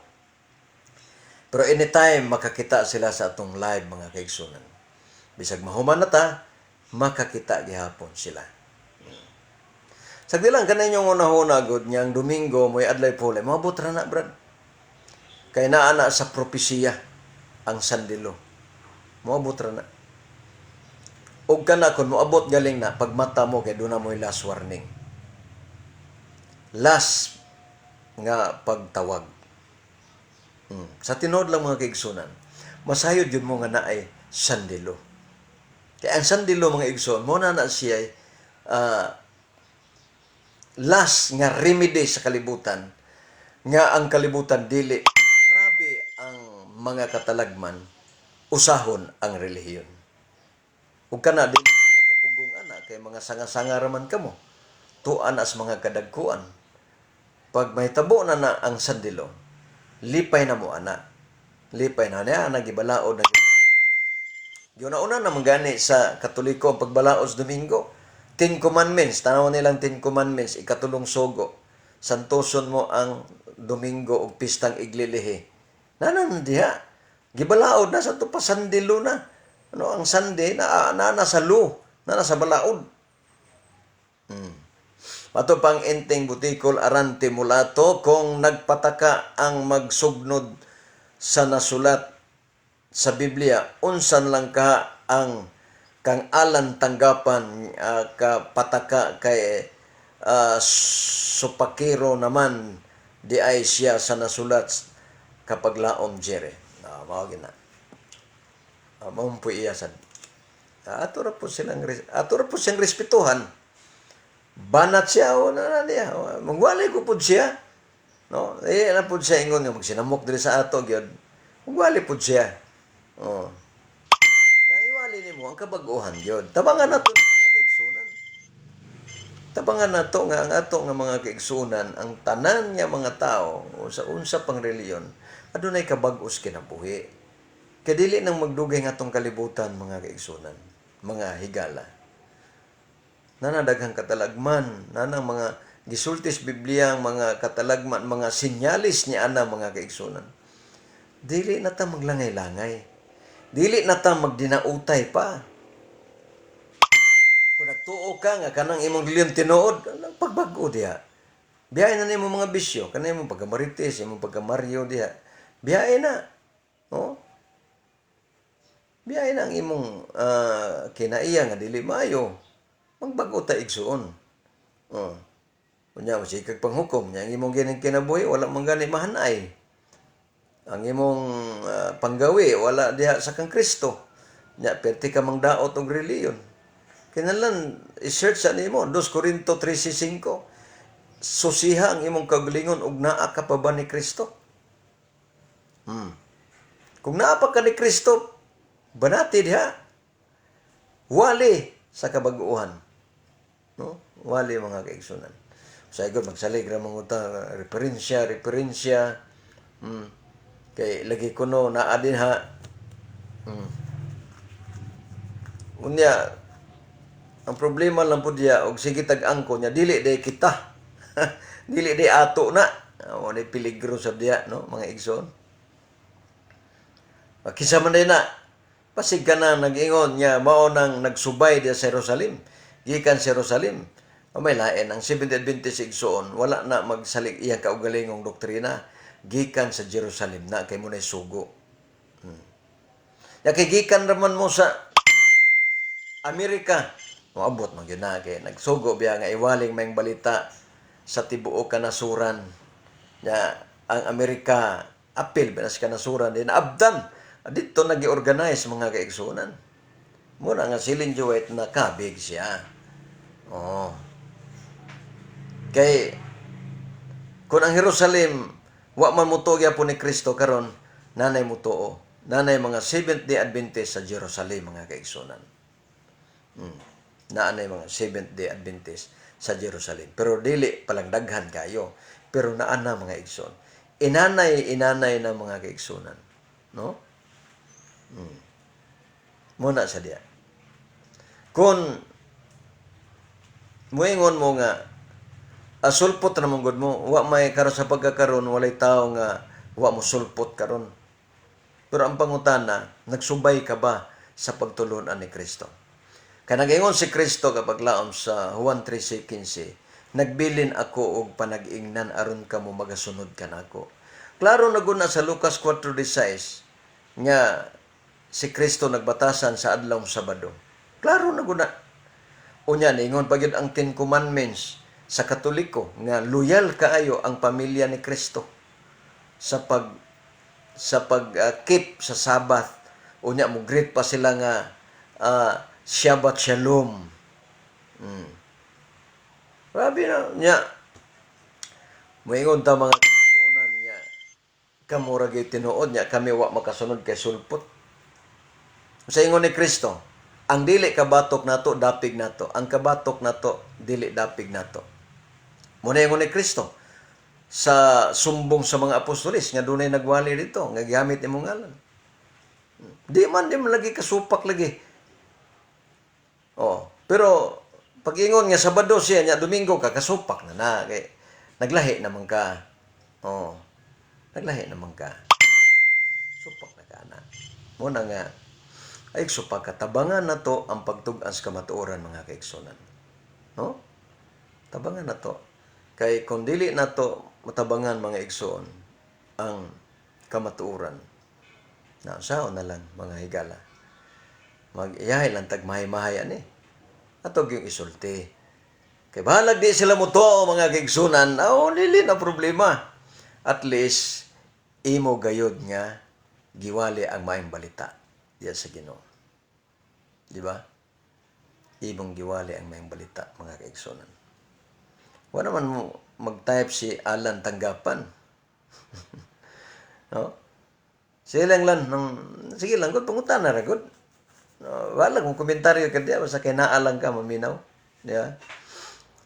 Speaker 1: Pero anytime makakita sila sa atong live, mga kaigsunan. Bisag mahuman na ta, makakita gihapon sila. Sagdi lang kaninyong unahuna gud niyang Domingo mo'y adlay pulay. Moabot ra na, brad. Kay naa na sa propesiya ang sandilo. Moabot ra na. Ug kana kun moabot galing na pagmata mo kay duna mo'y last warning. Last nga pagtawag. Sa tinuod lang, mga kaigsunan, masayod yun mo nga naay sandilo. Kaya ang sandilo, mga igsoon, mo na na siya last nga remedy sa kalibutan nga ang kalibutan dili grabe ang mga katalagman, usahon ang relihiyon. Ug kana dili mo makapugong ana kay mga sanga-sanga raman kamo. Tuan as mga kadagkuan. Pag mahitabo na na ang sandilo, lipay na mo ana. Lipay na niya, nagibalaod na. Yun na naman gani sa Katoliko ang pagbalaod sa Domingo. Ten Commandments, tanaw nilang Ten Commandments, ikatulong sugo. Santoson mo ang Domingo og pistang iglilihi. Nanan diha. Gibalaod na sa to pa sandilo na. Ano ang Sunday na na, na sa lo, na sa balaod. Ato pang Enteng Butikol Arante Mulato, kung nagpataka ang magsugnod sa nasulat sa Biblia, unsan lang ka ang kang alan tanggapan ka pataka kay supakiro naman di ay siya sa nasulat kapag laom jere. Mao gina. Mao po iya sad. Ato ra po siyang respetuhan. Banat siya o na na niya. Mangwalay ko pud siya. No? Eh, na pud siya ingon nga magsinamok diri sa ato gyud. Mangwali pud siya. Oh. Naiwali nimo ang kabag-ohan gyud. Tabangan nato mga kaigsunan. Tabangan nato nga ang ato nga mga kaigsunan, ang tanan nga mga tao o sa unsa pang reliyon, adunay kabag-os kinabuhi. Kay dili nang magdugay nga atong kalibutan, mga kaigsunan, mga higala. Nana daghang katalagman, nanang mga gisultis Biblia ang mga katalagman, mga sinyalis ni ana, mga kaigsunan. Dili na ta maglangay-langay. Dili na ta magdinautay pa. Kung nagtuo ka nga kanang imong reliyon tinuod, pagbag-o diha. Biyahe na nimo mga bisyo, kanang imong pagkamarites, imong pagkamaryo diha. Biyahe na. No? Biyahe na ang imong kinaiya nga dili maayo. Magbag-o ta, igsuon. Oh. Unya masikag panghukom nya ang imong gining kinabuhi wala man gani mahanay. Ang imong panggawi wala diha sa kang Kristo. Nya perti ka mangdaot og reliyon. Kinahanglan i-search sa nimo 2 Corinto 13:5. Susiha ang imong kaugalingon og naa ka pa ba ni Kristo? Kung naa pa ka ni Kristo, banati diha. Wali sa kabaguhan. No? Wali, mga kaigsunan. Sa igod magsalig ra mga utang referensya, referensya. Kay lagi kuno naa din ha. Unya ang problema lang po diya og sige tag-angko niya dili day kita. Dili day ato na. Mo ni peligro sa diya, no, mga igsoon. Kinsa man na pasig ka na nag-ingon nga mao nang nagsubay diya sa Jerusalem. Gikan sa Jerusalem. O may lain ang Seventh Adventist, igsoon, wala na magsalig iyang kaugalingong doktrina gikan sa Jerusalem na kay mo na sugo. Ya kay gikan raman mo sa Amerika, moabot man gyud na kay nagsugo biya nga iwaling maayong balita sa tibuok kanasuran. Ya ang Amerika apil ba sa kanasuran din abdan dito nagi-organize, mga kaigsunan. Muna nga si Ellen G. White nakabig siya. Oh. Kay kung ang Jerusalem wa man mutuo gyapon ni Kristo karon, nanay mutuo. Nanay mga Seventh Day Adventist sa Jerusalem, mga kaigsunan. Naanay mga Seventh Day Adventist sa Jerusalem. Pero dili palang daghan kayo. Pero naa na, mga igsoon. Inanay, inanay na, mga kaigsunan. No? Muna sa diya. Kung muingon mo nga sulpot na mong gud mo, wa may karon sa pagkakaron, walay tao nga wa mo sulpot karon. Pero ang pangutana, nagsubay ka ba sa pagtulunan ni Kristo? Kay nag-ingon si Kristo kapag laom sa Juan 13:15, "Nagbilin ako og panag-ingnan aron kamo magasunod kanako." Klaro na guna sa Lucas 4:16 nga si Kristo nagbatasan sa adlaw Sabado. Klaro na guna. Unya, ningon pa gyud ang Ten Commandments sa Katoliko nga loyal kaayo ang pamilya ni Kristo sa pag keep sa Sabbath. Unya mo greet pa sila nga Shabbat Shalom. Grabe na nya. Moingon ta, mga tunan niya, kamo ra gyud tinuod nya kami wa makasunod kay sulpot. Sa ingon ni Kristo, ang dili kabatok nato dapig nato, ang kabatok nato dili dapig nato. Muna ingon ni Kristo sa sumbong sa mga apostolis nga dunay nagwali dito nga gigamit imong ngalan. Di man lagi kasupak lagi. Oh, pero pag ingon nga Sabado siya nya Domingo ka, kasupak na na kay naglahi naman ka. Oh. Naglahi naman ka. Supak na ka na. Muna nga ay supak katabangan na to ang pagtug-an sa kamatuoran, mga kaigsunan. No? Tabangan na to. Kay kung dili na to matabangan, mga igsoon, ang kamatuoran. Na sao na lang, mga higala. Mag-iyahay lang tag mahay-mahay ani. Ato yung isulti. Kay bahalag di sila mo to, mga kaigsunan, aw dili na problema. At least imo gayod nga giwali ang maayong balita diya sa Ginoo. Di ba? Imong giwali ang maayong balita, mga kaigsunan. Wala naman mo mag-type si Alan Tanggapan. No? Sige lang lang, nang, sige lang, gud, pangutana ra gud. No, wala kung komentaryo ka diya, basta kay naa lang ka, maminaw. Di ba?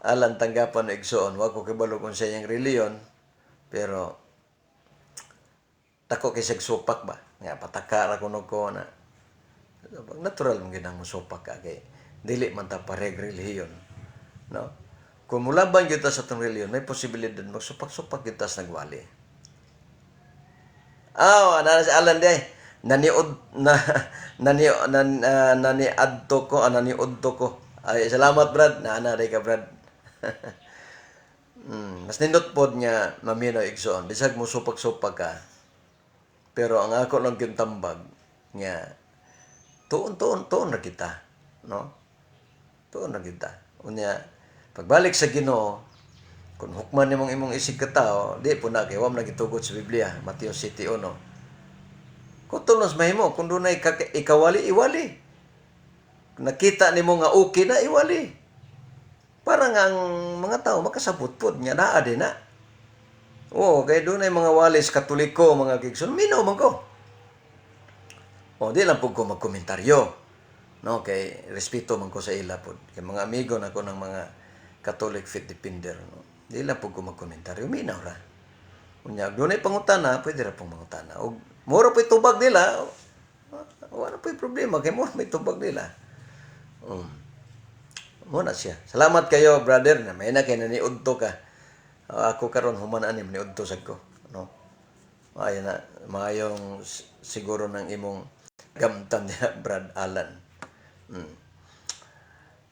Speaker 1: Alan Tanggapan na igsoon, wa ko kibalo kung sa iyang reliyon, pero tako kay supak ba? Nga pataka ra kuno ko na. Natural mong ginang musupak ka kay dili man ta parehag relihiyon. No? Kung mulaban kita sa atong relihiyon, may posibilidad magsupak-supak kita sa nagwali. Ah, ana si Alan day. Naniod na nani nan, naniadto ko, naniudto ko. Ay, salamat, Brad. Naana day ka, Brad. Mas nindot pod nga maminaw, igsoon. Bisag mo supak-supak ka. Pero ang ako lang tambag nga tuon tuon tuon na kita, no? Tuon na kita. Unya pagbalik sa Ginoo, kung hukman nimong imong isig katao, di po na kay wa man nagitugot sa Biblia, Mateo 7:1. Kung tunos mahimo, kung dunay ikawali, iwali. Nakita nimo nga okay na, iwali. Para nga ang mga tao makasabot pod nga naa din na. Oo, kay dunay mga walis Katoliko, mga kaigsoon, minaw man ko. O, di lang pud ko magkomentaryo. No, kay respeto man ko sa ila pod. Kay mga amigo na ko ng mga Catholic Faith Defender, no. Di lang pud ko magkomentaryo, minaw ra. Unya, dunay pangutana, pwede ra pong mangutana. Og mura po'y tubag nila, wala po'y problema kay mura may tubag nila. Muna siya. Salamat kayo, brother, na may na kay naniudto ka. Ako karon human ani maniudto sad ko, no. Maayo na, maayong siguro ng imong gamtan niya, Brad Alan.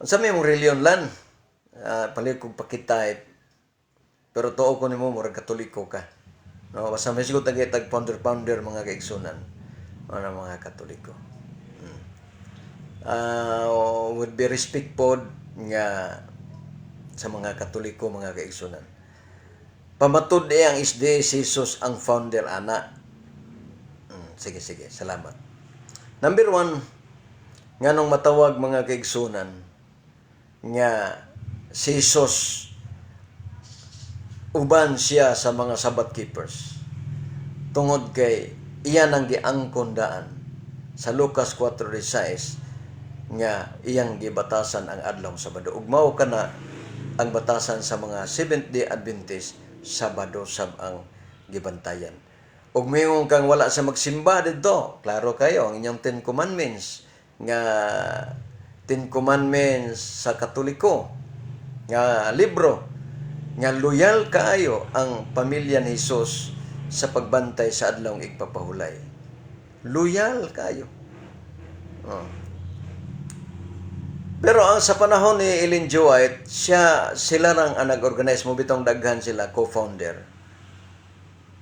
Speaker 1: Unsa may imong reliyon, Lan? Palit kog paki-type. Pero tuo ko nimo, murag Katoliko ka. No, basta may sigot tag founder founder, mga kaigsunan. Ano, mga Katoliko. Would be respect pod nga sa mga Katoliko, mga kaigsunan. Pamatud eh ang SDA, si Jesus ang founder ana. Sige, sige, salamat. Number one, nganong matawag, mga kaigsunan, nga si Jesus uban siya sa mga Sabbath keepers? Tungod kay iyan ang giangkon daan sa Lucas 4:16 nga iyang gibatasan ang adlaw Sabado. Ug mao kana ang batasan sa mga Seventh Day Adventist, Sabado sab ang gibantayan. Ug mingon kang wala sa magsimba didto, klaro kayo ang inyong Ten Commandments, nga Ten Commandments sa Katoliko nga libro, nga loyal kaayo ang pamilya ni Jesus sa pagbantay sa adlaw igpapahulay. Loyal kayo. Oh. Pero ang sa panahon ni Ellen G. White, siya sila rang ang nag-organize mo bitong daghan sila co-founder.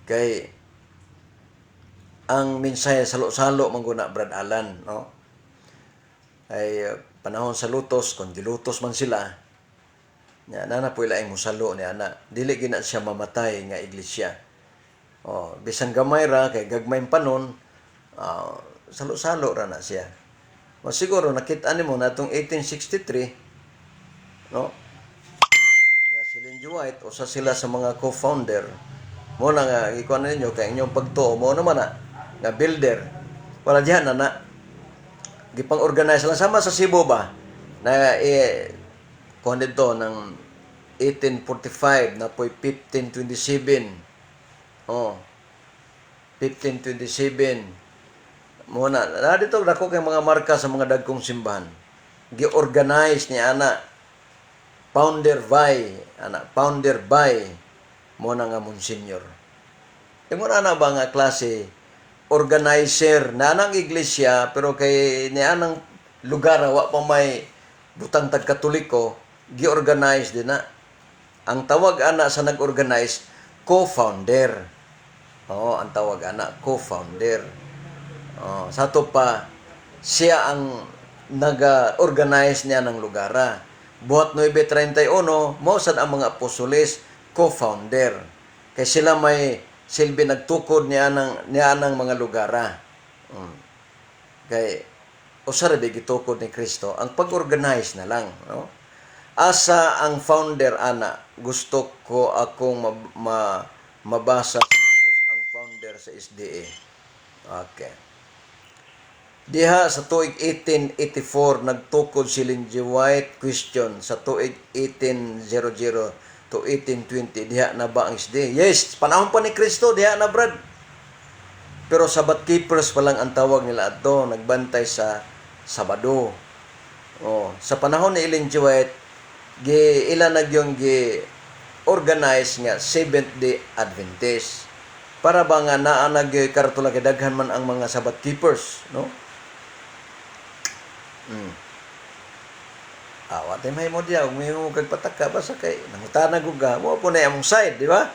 Speaker 1: Kay ang mensahe salo-salo man guna, Brad Alan, no? Ay panahon sa lutos, kung gilutos man sila, nya nana po ila musalo ni ana. Dili gina siya mamatay nga iglesia. Oh, bisan gamay ra kay gagmay panon, salo-salo ra na siya. O siguro nakita nimo na itong 1863, no? Nga si Ellen G. White usa sila sa mga co-founder. Mo na nga ikuan ninyo kay inyong pagtuo mo naman na nga builder. Wala diyan na na gipang-organize lang sama sa Cebu ba na eh, kuan dito ng 1845 na po'y 1527. Oh. 1527 mo na na dito dako kay mga marka sa mga dagkong simbahan. Gi-organize ni ana, founder by ana, founder by mo na nga monsignor. Ingon ana ba nga klase organizer na anang iglesia, pero kay ni anang lugar wa pa may butang tag Katoliko, gi-organize din na. Ang tawag ana sa nag-organize, co-founder. Oo, ang tawag ana, co-founder. Oh, sa ato pa siya ang naga-organize niya ng lugara. Buhat 9:31 mo sad ang mga apostoles, co-founder. Kay sila may silbi nagtukod niya ng mga lugara. Kay usa ra gitukod ni Kristo ang pag-organize na lang, no? Asa ang founder ana? Gusto ko akong mabasa si Jesus ang founder sa SDA. Okay. Diha sa tuig 1884 nagtukod si Ellen G. White. Question, sa tuig 1800 to 1820, diha na ba ang SDA? Yes, panahon pa ni Kristo diha na, Brad. Pero Sabbath keepers pa lang ang tawag nila adto, nagbantay sa Sabado. Oh, sa panahon ni Ellen G. White, gi ila na yung gi organize nga Seventh Day Adventist. Para ba nga naa nag karatula kay daghan man ang mga Sabbath keepers, no? Ah, wa tay mahimo diya ug mahimo kag pataka basta kay nangutana gud ka, mo po na among side, di ba?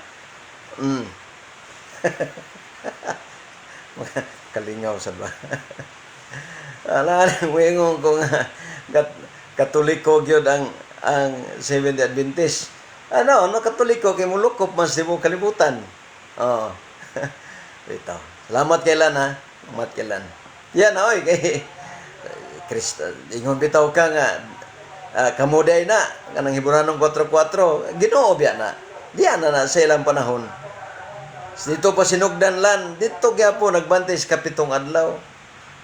Speaker 1: Kalingaw sad ba? Ala, moingon ko nga Katoliko gyud ang Seventh Day Adventist. Ano, no, Katoliko kay mulukop man sa mo kalibutan. Oh. Ito. Salamat kay Lan ha. Salamat kay Lan. Yan oy kay Kristo. Ingon bitaw ka nga kamuday na kanang Hebreanong 4:4, Ginoo biya na. Diya na na sa ilang panahon. Dito pa sinugdan lan, dito gyapon nagbantay sa kapitong adlaw.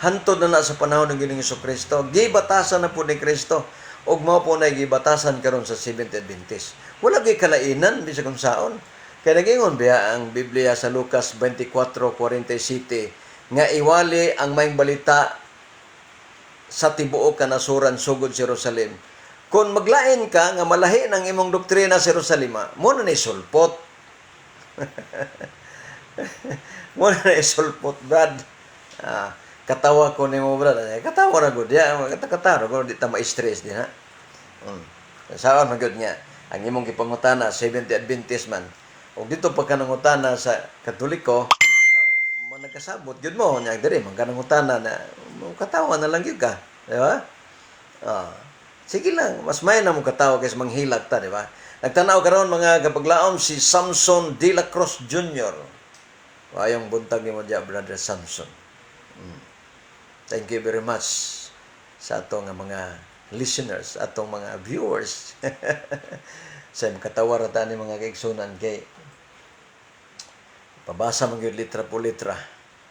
Speaker 1: Hantod na na sa panahon ng Ginoong Kristo. Gibatasan na po ni Kristo. Ug mao po na gibatasan karon sa Seventh Adventist. Wala gyud kalainan bisag unsaon. Kay nagingon biya ang Biblia sa Lucas 24:47 nga iwali ang maayong balita sa tibuok kanasuran sugod sa Jerusalem. Kung maglain ka nga malahi ng imong doktrina sa Jerusalem, mo na ni sulpot. Mo na isulpot, Brad. Ah, katawa ko nimo, Brad. Eh, katawa ra gud ya. Katawa ko, di ta ma-stress din ha. Saan man gyud nga ang imong gipangutana, Seventh Adventist man. Og dito pa ka nangutana sa Katoliko, man nagkasabot gyud mo nya diri man ka nangutana na mo katawa na lang gyud ka, di ba? Ah. Sige lang, mas may na mo katawa kaysa manghilak ta, di ba? Nagtanaw karon, mga kapaglaom, si Samson De La Cruz Jr. Maayong buntag nimo diya, Brother Samson. Thank you very much sa atong nga mga listeners, atong mga viewers. Sa makatawa ra ta ni, mga kaigsunan, kay pabasa man gyud litra po litra.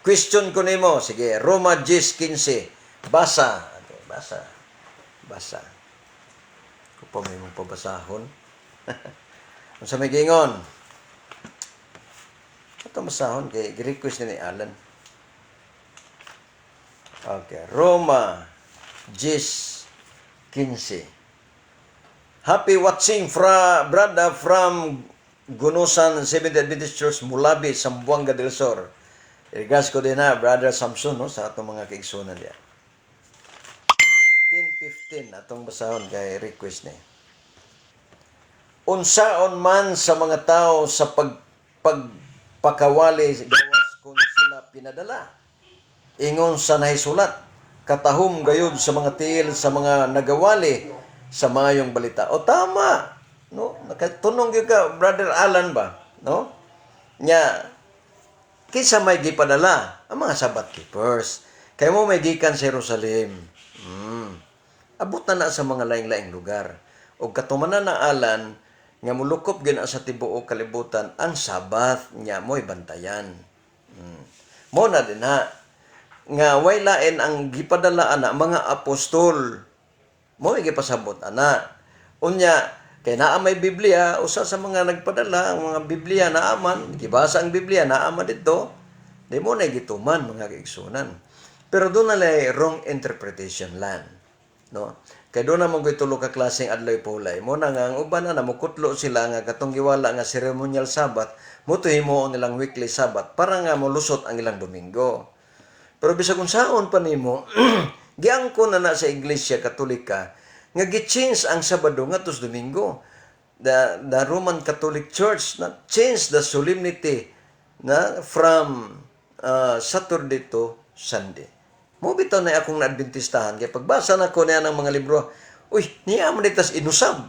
Speaker 1: Question ko nimo, sige, Roma 10:15. Basa. Okay, basa. Basa. Ko pa may mong pabasahon. Unsa may giingon? Ato basahon kay gi-request ni Alan. Okay, Roma 10:15. Happy watching fra brother from Gunusan Seventh Adventist Church, Mulabi, Zamboanga del Sur. Regards ko din na, Brother Samson, no, sa atong mga kaigsunan diya. 10:15 atong basahon kay request ni. Unsaon man sa mga tao sa pagpakawali gawas kung sila pinadala? Ingon sa nahisulat, katahom gayud sa mga tiil sa mga nagawali sa maayong balita. O tama, no? Nakatunong gyud ka, Brother Alan ba, no? Nya kinsa may gipadala? Ang mga Sabbath keepers. Kay mo may gikan sa Jerusalem. Abot na na sa mga laing-laing lugar. Og katumanan na, Alan, nga mulukop gyud na sa tibuok kalibutan ang Sabbath nya mo'y bantayan. Mo na din ha nga way lain ang gipadala ana mga apostol. Mo gipasabot ana. Unya kay naa may Biblia, usa sa mga nagpadala ang mga Biblia naa man, gibasa ang Biblia naa man didto. Di mo na gituman, mga kaigsunan. Pero doon na lay wrong interpretation lang. No? Kay doon na mo tulo ka klaseng adlaw pulay. Mo na nga ang uban na namukutlo sila nga katong giwala nga ceremonial Sabbath, mo to himuon nilang weekly Sabbath para nga molusot ang ilang Domingo. Pero bisag unsaon pa nimo, giangko na na sa Iglesia Katolika nga gi-change ang Sabado ngadto sa Domingo. The Roman Catholic Church na change the solemnity na from Saturday to Sunday. Mo bitaw na akong na-Adventistahan kay pagbasa na ko niya ng mga libro, uy, niya man tas inusab.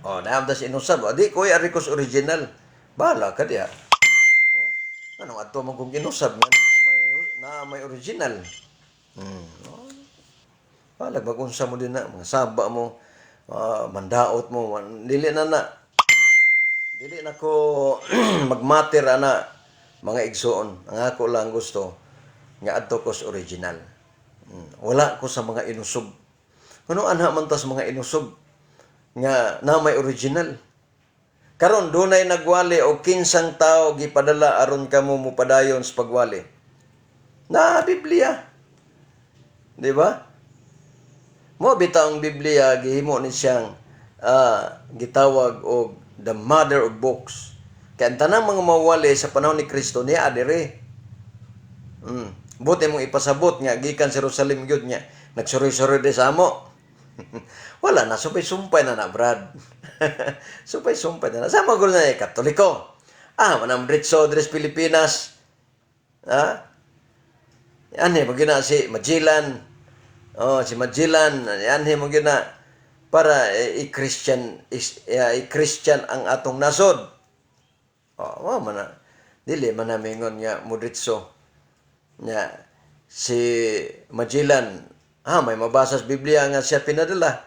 Speaker 1: Oh, naa tas inusab. O, di ko ari ko sa original. Bahala ka diya. Oh, anong ato man kung inusab nga na may original. Oh. Balag magunsa mo din na mga saba mo, mandaot mo, dili na na. Dili na ko magmater ana, mga igsoon. Ang ako lang gusto nga adto ko sa original. Wala ko sa mga inusob. Kuno anha man ta sa mga inusob nga na may original. Karon dunay nagwali o kinsang tao gipadala aron kamo mopadayon sa pagwali? Na Biblia. Di ba? Mo bitaw ang Biblia gihimo ni siyang gitawag og the mother of books. Kaya ang tanang mga mawali sa panahon ni Kristo niya adire. Buti mong ipasabot nga gikan sa Jerusalem gyud nga nagsuroy-suroy di sa amo. Wala na, sumpay-sumpay na na, Brad. Sumpay-sumpay na na. Sama ko na eh, Katoliko. Ah, manam Dritso, Dres Pilipinas. Ha? Anhi mo gina si Magellan. Oh, si Magellan, anhi mo gina para i-Christian i-Christian ang atong nasod. Oh, wa man na. Dili man na mingon nga mudritso nya si Magellan, may mabasa sa Biblia nga siya pinadala.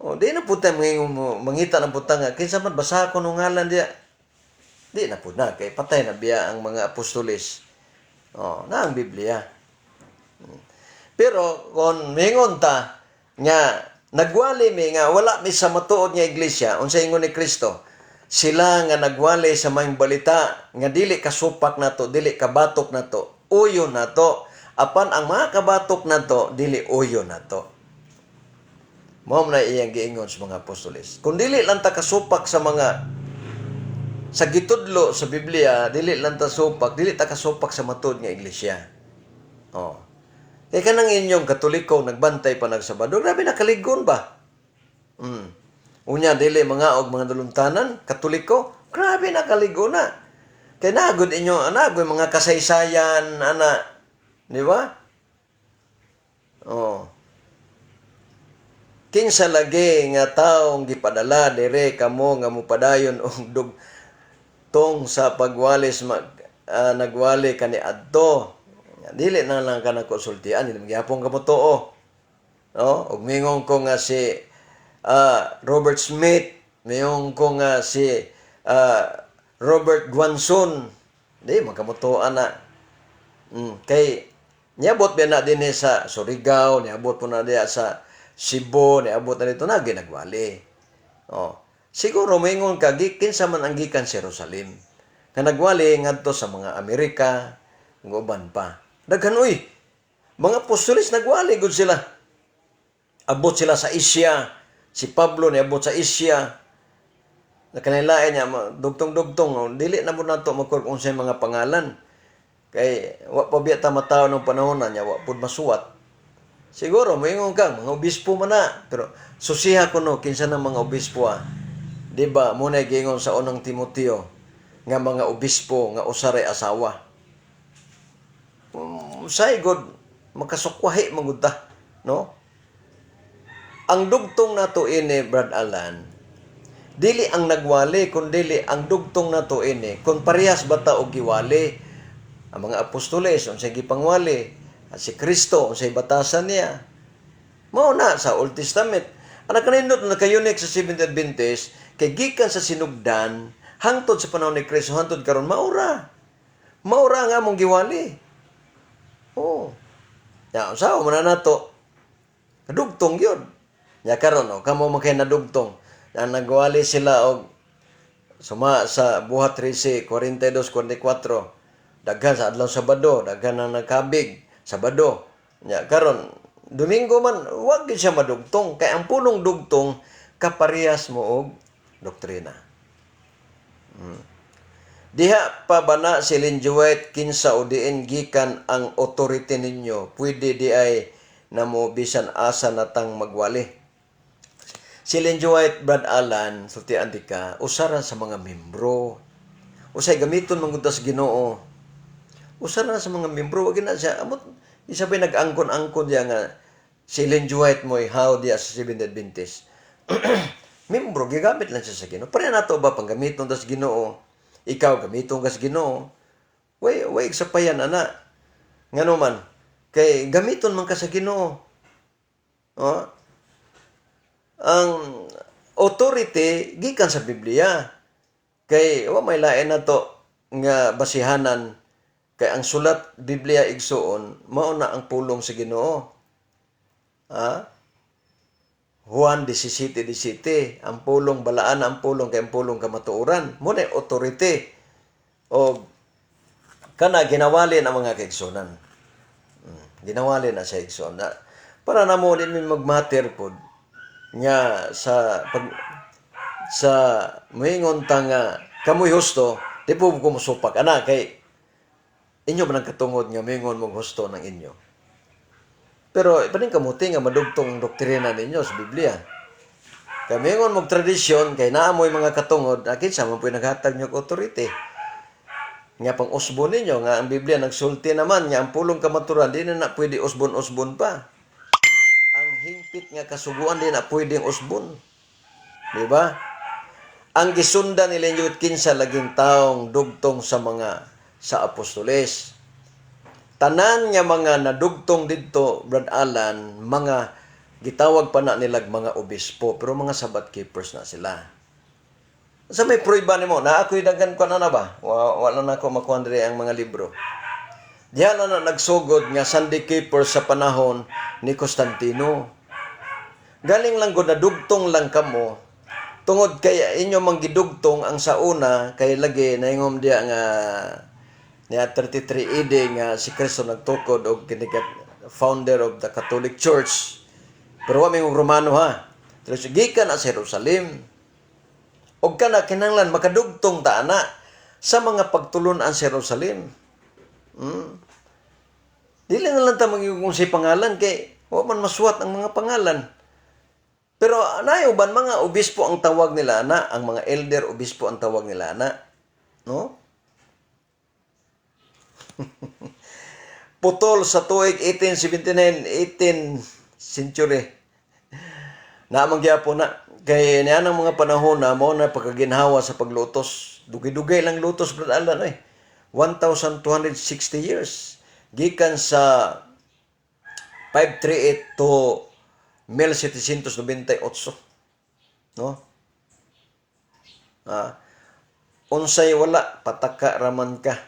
Speaker 1: Oh, di na pud tayo mangita ng putang nga kinsa man, basa ko nung ngalan diya. Di na pud na kay patay na biya ang mga apostoles. Oh, na ang Biblia. Pero kung mingon ta nga nagwali mi nga wala mi sa matuod nga iglesia, unsa ingon ni Kristo? Sila nga nagwali sa maayong balita nga dili kasupak nato, dili kabatok nato, uyon nato. Apan ang mga kabatok nato, dili uyon nato. Mao man na iyang giingon sa mga apostoles. Kung dili lang ta kasupak sa mga Sa gitudlo sa Biblia, dili lang ta supak, dili ta kasupak sa matud nga iglesia. Oh. Kay kanang inyong Katoliko nagbantay pa nagsabado, grabe nakaligon ba? Unya dili mga og mga dulumtanan, Katoliko, grabe nakaligo na. Kay nagod inyo, nagod mga kasaysayan ana, di ba? Oh. Kinsa lagi nga taong gipadala dire kamo nga mopadayon og dugtong sa pagwalis nagwali kani adto? Dili na lang ka nagkonsultian, dili magyapon ka mo tuo. No? Ug mingon ko nga si Robert Smith, mingon ko nga si Robert Guanzon, di magkamutuan na. Kay niabot ba na dinhi sa Surigao, niabot po na diya sa Cebu, niabot na dito na ginagwali. Oh. Siguro moingon ka kinsa man ang gikan sa Jerusalem nga nagwali ngadto sa mga Amerika ug uban pa. Daghan oy. Mga apostoles nagwali gud sila. Abot sila sa Asia. Si Pablo niabot sa Asia. Nakanilain niya dugtong-dugtong, oh, dili na mo nato makuha kung unsay mga pangalan. Kay wa pa biya ta matawo ng panahon na niya, wa pud masuwat. Siguro moingon ka mga obispo man na, pero susiha ko no kinsa nang mga obispo ah. Di ba mo na giingon sa Unang Timoteo nga mga obispo nga usa ray asawa. Say god makasukwahi man gud ta, no? Ang dugtong nato ini, Brad Alan, dili ang nagwali kun dili ang dugtong nato ini kung parehas ba ta og giwali ang mga apostoles, unsay gipangwali at si Kristo, unsay batasan niya. Mao na sa Old Testament. Ang nakanindot na naka-unique sa Seventh Adventist kay gikan sa sinugdan hangtod sa panahon ni Kristo hangtod karon maura. Maura nga among giwali. Oh. Ya, usaha man na nato. Kadugtong yun. Ya karon no, kamo man kay nadugtong. Na nagwali sila og suma sa Buhat 13, 42, 44. Daghan sa adlaw Sabado, daghan na nagkabig Sabado. Ya karon Domingo man, wag gyud siya madugtong kay ang pulong dugtong kaparehas mo og doktrina. Diha pa ba na si Ellen G. White, kinsa o diin gikan ang authority ninyo? Pwede di ay namo bisan asa natang magwali. Si Ellen G. White, Brad Alan, sultian di ka, usara sa mga membro. Usay gamiton man gud ta sa Ginoo. Usara sa mga membro, wag na siya amot isa pa nag-angkon-angkon diya nga si Ellen G. White mo how diya sa Seventh Adventist. Membro gigamit lang siya sa Ginoo. Pareha nato ba panggamiton ta sa Ginoo? Ikaw gamiton ka sa Ginoo. Way way sa payan ana. Ngano man kay gamiton man ka sa Ginoo. Oh? Ang authority gikan sa Biblia. Kay wa may lain na to nga basihanan kay ang sulat Biblia, igsuon, mao na ang pulong sa Ginoo. Ha? Juan 17:17, ang pulong balaan ang pulong kay ang pulong kamatuoran. Mo na authority. O kana ginawali ang mga kaigsunan. Ginawali na sa igsoon na para namo din mi magmatter pod nga sa pag sa moingon ta nga kamoy husto, di po ko mosupak ana kay inyo man ang katungod nga moingon mong husto ng inyo. Pero ipaning kamuti nga madugtong ang doktrina ninyo sa Biblia. Kay moingon mong tradisyon kay naamoy mga katungod, akin sa man po'y naghatag nyo og authority nga pang usbon ninyo nga ang Biblia nagsulti naman nga ang pulong kamaturan di na na pwede usbon-usbon pa. Ang hingpit nga kasuguan di na pwedeng usbon. Di ba? Ang gisundan nila yung kinsa laging taong dugtong sa mga sa apostoles. Tanan nga mga nadugtong didto, Brad Alan, mga gitawag pa na nilag mga obispo, pero mga Sabbath keepers na sila. Sa may pruiba nimo, na ako'y daghan ko na na ba? Wala na ako makuha diri ang mga libro. Diyan na na nagsugod nga Sunday keepers sa panahon ni Constantino. Galing lang gud nadugtong lang kamo tungod kay inyo mang gidugtong ang sa una kay lagi naingom diya nga niya 33 AD nga si Kristo nagtukod og kini founder of the Catholic Church. Pero wa may Romano ha. Pero gikan na sa Jerusalem. Og kana kinahanglan makadugtong ta ana sa mga pagtulunan sa Jerusalem. Dili na lang ta mag-ingon sa pangalan kay wa man masuwat ang mga pangalan. Pero naay uban, mga obispo ang tawag nila ana, ang mga elder, obispo ang tawag nila ana. No? Putol sa tuig 1879, 18 century. Naamang gyapon na kay niya ng mga panahon na mao na pagkaginhawa sa paglutos. Dugay-dugay lang lutos, Brad Alan, eh. 1,260 years. Gikan sa 538 to 1798. No? Ah, unsay wala, pataka raman ka.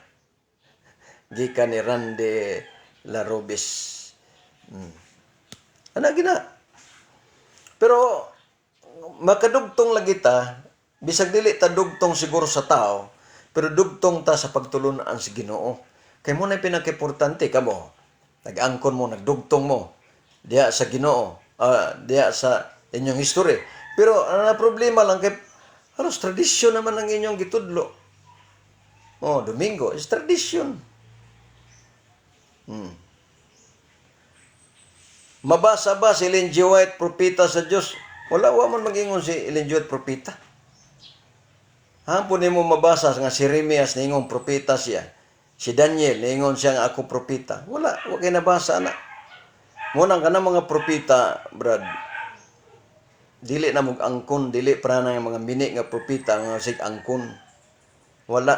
Speaker 1: Gikan ni Randy Larobis. Ana gina. Pero makadugtong lagi ta, bisag dili ta dugtong siguro sa tao, pero dugtong ta sa pagtulunan sa Ginoo. Kay mao na pinaka-importante kamo. Nag-angkon mo, nagdugtong mo diha sa Ginoo, diha sa inyong history. Pero ang problema lang kay halos tradisyon naman ang inyong gitudlo. Oh, Domingo is tradition. Mabasa ba si Ellen G. White propeta sa Diyos? Wala, wa man mag-ingon si Ellen G. White propeta. Hangpon nimo mabasa nga si Jeremias ningon propeta siya. Si Daniel ningon siya nga ako propeta. Wala, wa kay nabasa na. Mao nang kanang mga propeta, Brad, dili na mog angkon, dili pra na yung mga mini nga propeta nga sig angkon. Wala.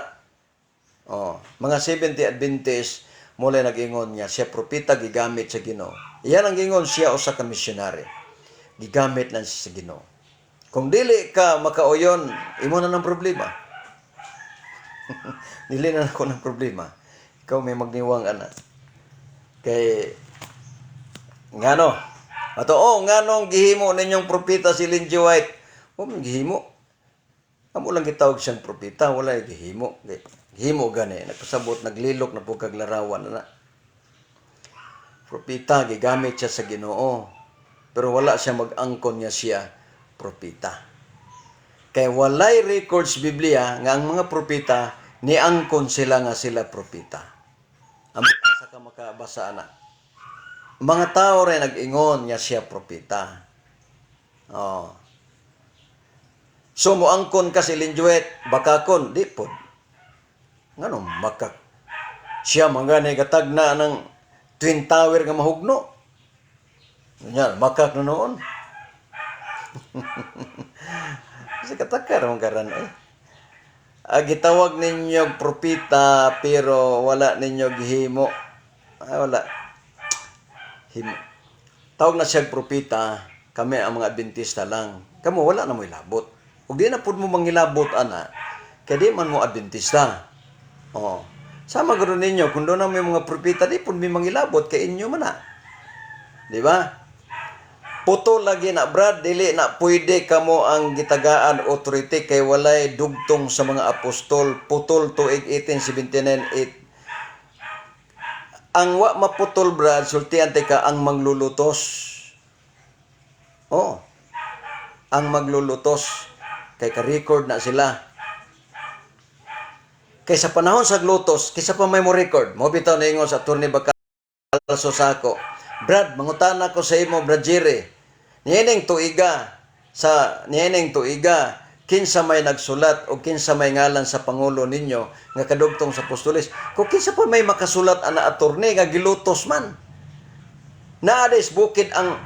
Speaker 1: Oh, mga 70 Adventist mula nag-ingon nga siya propeta, gigamit sa Ginoo. Iyan ang gingon siya usa ka missionary. Gigamit lang siya sa Ginoo. Kung dili ka makauyon, imo na ng problema. Dili na ako ng problema. Ikaw may magniwang ana. Kay ngano? Ato oh, nganong gihimo ninyong propeta si Ellen G. White? Oh, gihimo. Amo lang gitawag siyang propeta, wala gihimo. Gihimo gani, nagpasabot, naglilok na po kag larawan na. Propeta, gigamit siya sa Ginoo. Pero wala siya mag-angkon nga siya propeta. Kay walay records Biblia nga ang mga propeta niangkon sila nga sila propeta. Ang asa ka makabasa ana? Mga tao rin nag-ingon nga siya propeta. Oh. So moangkon ka si Ellen G. White, bakakon, di pod. Ngano makak siya mga ni katagna ng Twin Tower nga mahugno. Nya, makak na noon. Kasi katakar mong karan eh. Ah, gitawag ninyo propeta pero wala ninyo gihimo. Ah, wala. Himo. Tawag na siya propeta, kami ang mga Adventista lang. Kamo wala na mo ilabot. Ug di na pud mo mangilabot ana, kay di man mo Adventista. Oh. Sama guro ninyo, kung doon na may mga propeta, di pud mi mangilabot kay inyo man na. Di ba? Puto lagi na, Brad, dili na pwede kamo ang gitagaan authority kay walay dugtong sa mga apostol. Putol tuig 1879 8. Ang wa maputol, Brad, sultian ka ang manglulutos. Oh. Ang maglulutos kay ka-record na sila. Kay sa panahon sa lutos, kaysa pa may mo record, mo bitaw na ingon sa Attorney Bacalso Sako. "Brad, mangutana ko sa imo, Brad Jerry. Niining tuiga, kinsa may nagsulat o kinsa may ngalan sa pangulo ninyo nga kadugtong sa apostoles?" Kung kinsa pa may makasulat ana, attorney, nga gilutos man. Naa bukid ang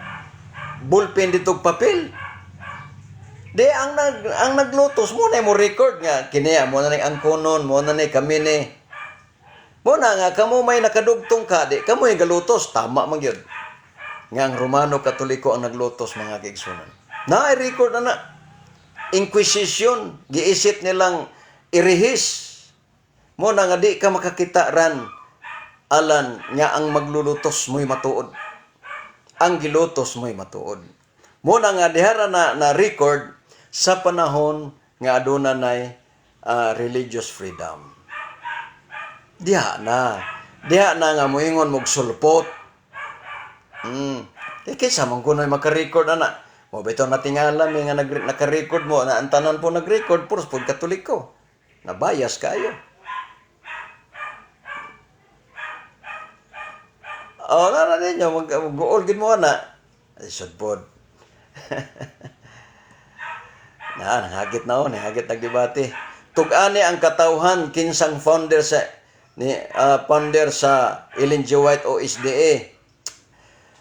Speaker 1: ballpen dito, papel. Di ang naglutos mo na mo record nga kini mo na ning angkonon mo na ni kami ni. Mo na nga kamo may nakadugtong ka, di kamo yung galutos, tama man gyud. Nga ang Romano Katoliko ang naglutos, mga kaigsunan. Na record na na. Inquisition, giisip nilang irihis. Mo na nga di ka makakita ran alan nga ang maglulutos mo'y matuod. Ang gilutos mo'y matuod. Mo na nga dihara na na record sa panahon nga aduna nay religious freedom. Diha na. Diha na nga moingon mog sulpot. Eh kaysa man kuno'y maka-record ana. Mo bitaw natingala mi nga naka-record mo na ang tanan po nag-record puros pud Katoliko. Nabayas kayo. Oh, na ninyo mag-guol gid mo ana. Ay sudpod. Na, nanghagit na oh, nahagit nagdebate. Tug-ani ang katawhan kinsang founder sa ni founder sa Ellen G. White o SDA.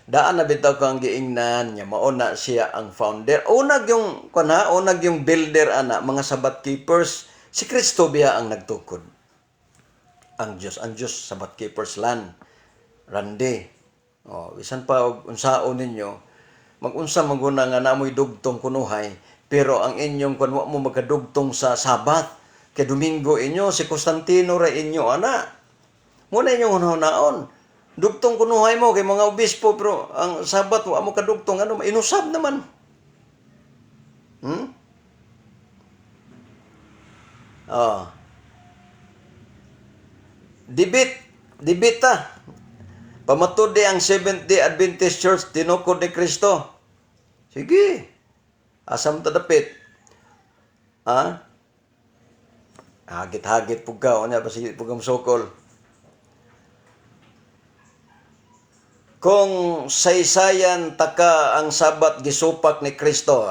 Speaker 1: Daan na bitaw ko ang giingnan niya, mao na siya ang founder. Unag yung kuan ha, unag yung builder ana, mga Sabbath keepers, si Kristo biya ang nagtukod. Ang Dios Sabbath keepers lan. Rande. Oh, bisan pa og unsaon ninyo, magunsa man guna nga namoy dugtong kunuhay, pero ang inyong kuan wa mo magkadugtong sa Sabat. Kay Domingo inyo, si Constantino ra inyo ana. Muna inyong hunaon. Dugtong kunuhay mo kay mga obispo, pero ang Sabat wa mo kadugtong, ano, inusab naman. Oh. Debate, debate ta. Pamatud di ang Seventh-day Adventist Church tinukod ni Kristo. Sige. Asam ta dapit? Ha? Hagit-hagit pug ka. Unya pa sige pug sokol. Kung saysayan taka ang Sabat gisupak ni Kristo,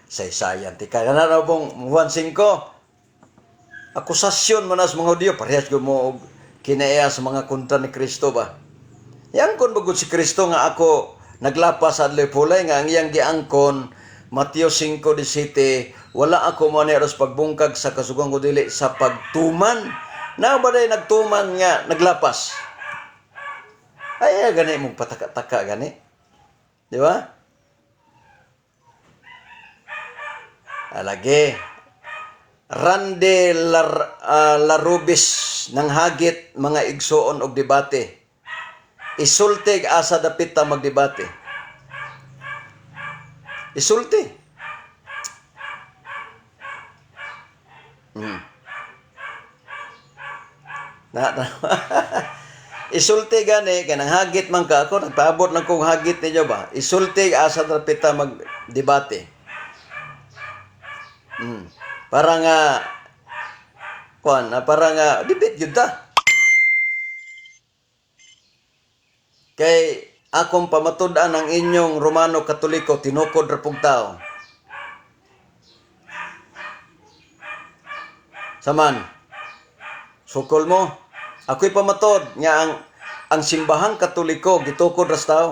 Speaker 1: saysayan tika. Kana na bong Juan 5. Akusasyon man as mga Hudyo, parehas gyud mo og kinaiya sa mga kontra ni Kristo ba. Yangkon bagod si Kristo nga ako naglapas sa adlaw pulay nga ang iyang giangkon Mateo 5:17, wala ako mo aros pagbungkag sa kasuguan ko dili sa pagtuman. Na ba day nagtuman nga naglapas? Ay, gani mong pataka-taka gani. Di ba? Alagi. Rande Larubis nang hagit mga igsoon og debate. Isultig asa dapit ta magdebate. Isulti. Na, na. Isulti gani kay nang hagit man ka ako nagpaabot lang kong hagit ninyo ba. Isulti asa dapit ta magdebate. Para nga kuan, para nga debate gyud ta. Kay akong pamatud-an ang inyong Romano Katoliko tinukod ra pug tao. Saman, sukol mo. Ako'y pamatod nga ang simbahang Katoliko gitukod ra sa tao.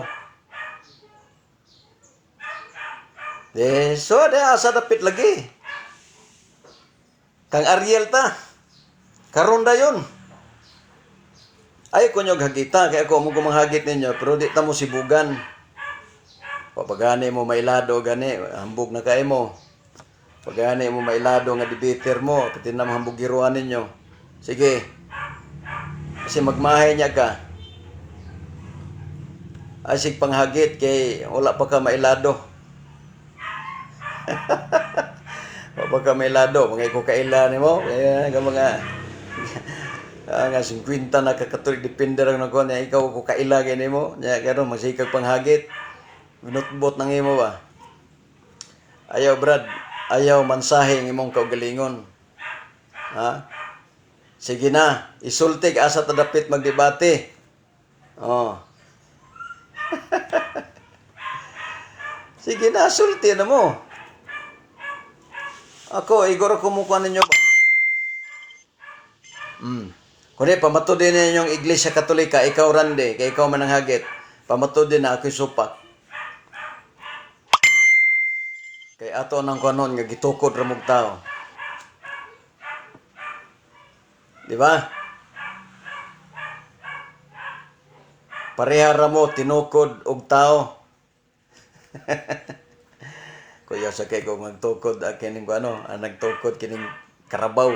Speaker 1: Eh, so de asa dapit lagi. Kang Ariel ta. Karon dayon. Ay kunyog hagita kay ako mo gumanghagit ninyo pero di ta mo sibugan. Pagani mo mailado gani hambog na kay mo. Pagani mo mailado nga debater mo pati na hambog giruan ninyo. Sige. Kasi magmahay niya ka. Ay sig panghagit kay wala pa ka mailado. Wala pa ka mailado, mga iko kaila nimo, kaya nga mga nga 50 na ka Catholic defender ang nagkuhan niya, ikaw ko kaila gani mo, niya karon masikag panghagit. Binutbot nang imo ba? Ayaw Brad, ayaw mansahe ang imong kaugalingon. Ha? Sige na, isultig asa ta dapit magdebate. Oh. Sige na, sulti na mo. Ako, igor ko mukha ninyo ba? Kundi, pamatod din ninyong Iglesia Katolika, ikaw Rande, kay ikaw man ang hagit. Pamatod din na ako'y supak. Kay ato nang kanon nga gitukod ra mog tao. Di ba? Pareha ra mo tinukod og tao. Kuya sa kay kung magtukod kining ano, ang nagtukod kining karabaw.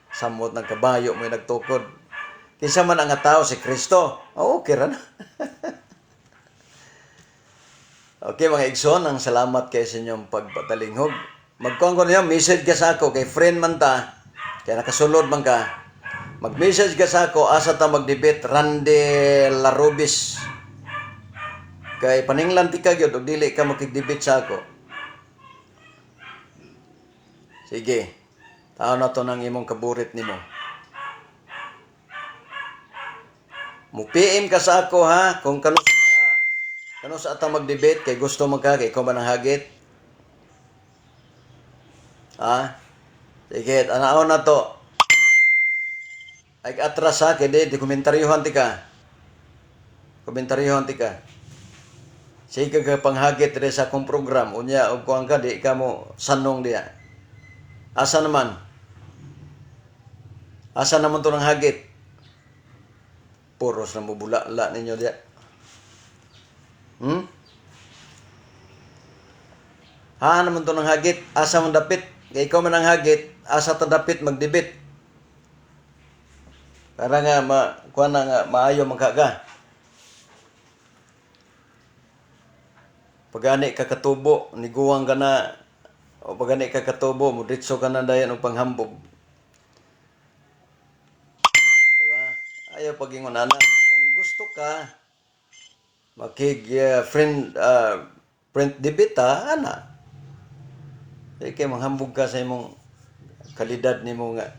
Speaker 1: Samot ng kabayo mo nagtukod. Kinsa man ang tao si Kristo. Oh, okay ra na. Okay mga igsoon, ang salamat kay sa inyong pagpatalinghog. Magkuhan ko niyo, message ka sa ako, kay friend man ta, kaya nakasulod man ka. Mag-message ka sa ako, asa ta mag-debate, Randy Larubis. Kay paninglan ti ka gyud og dili ka makig-debate sa ako. Sige. Tao na to ng imong kaburit nimo. Mu-PM ka sa ako ha kung kano sa ata mag-debate kay gusto man ka kay ikaw man ang hagit. Ha? Sige, anaon na to. Ay atras ha, kay di komentaryohan ti ka. Komentaryohan ti ka. Sige ka panghagit diri sa akong program unya og kuan ka di ka mo sanong diya. Asa naman? Asa naman to nang hagit? Puros na mo bulala ninyo diya. Ha naman to nang hagit? Asa man dapit? Kay ikaw man ang hagit, asa ta dapit magdebate? Para nga ma kuan na nga maayo man ka ka. Pagani ka katubo, niguwang ka na o pagani ka katubo, mudritso ka na dayon og panghambog. Diba? Ayaw pagingon ana. Kung gusto ka makig friend print debate ha, ana. Di kay manghambog ka sa imong kalidad nimo nga.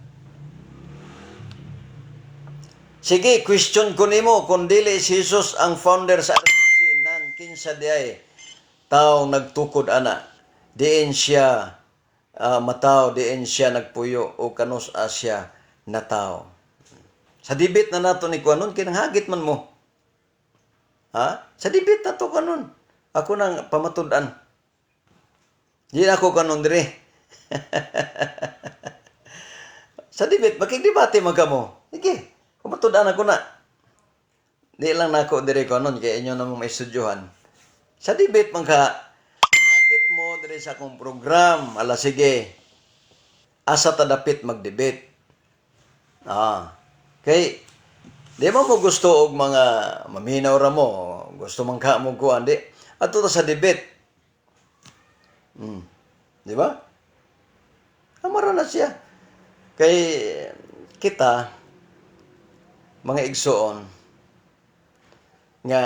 Speaker 1: Sige, question ko nimo kung dili si Jesus ang founder sa RCC, nan kinsa di ay taong nagtukod ana. Diin siya mataw, diin siya nagpuyo o kanus siya nataw. Sa debate na nato ni Kuanon, kinanghagit man mo. Ha? Sa debate na to kanon. Ako nang pamatud-an. Di na ako kanon dire. Sa debate, makigdebate man kamo. Sige, pamatud-an ako na. Di lang nako dire kanon kay inyo namang maistudyohan. Sa debate man ka, hagit mo dire sa akong program. Ala sige. Asa ta dapit magdebate. Kay di mo mo gusto og mga maminaw ra mo, gusto man ka mo kuan di. Adto ta sa debate. Di ba? Amara na siya. Kay kita mga igsoon nga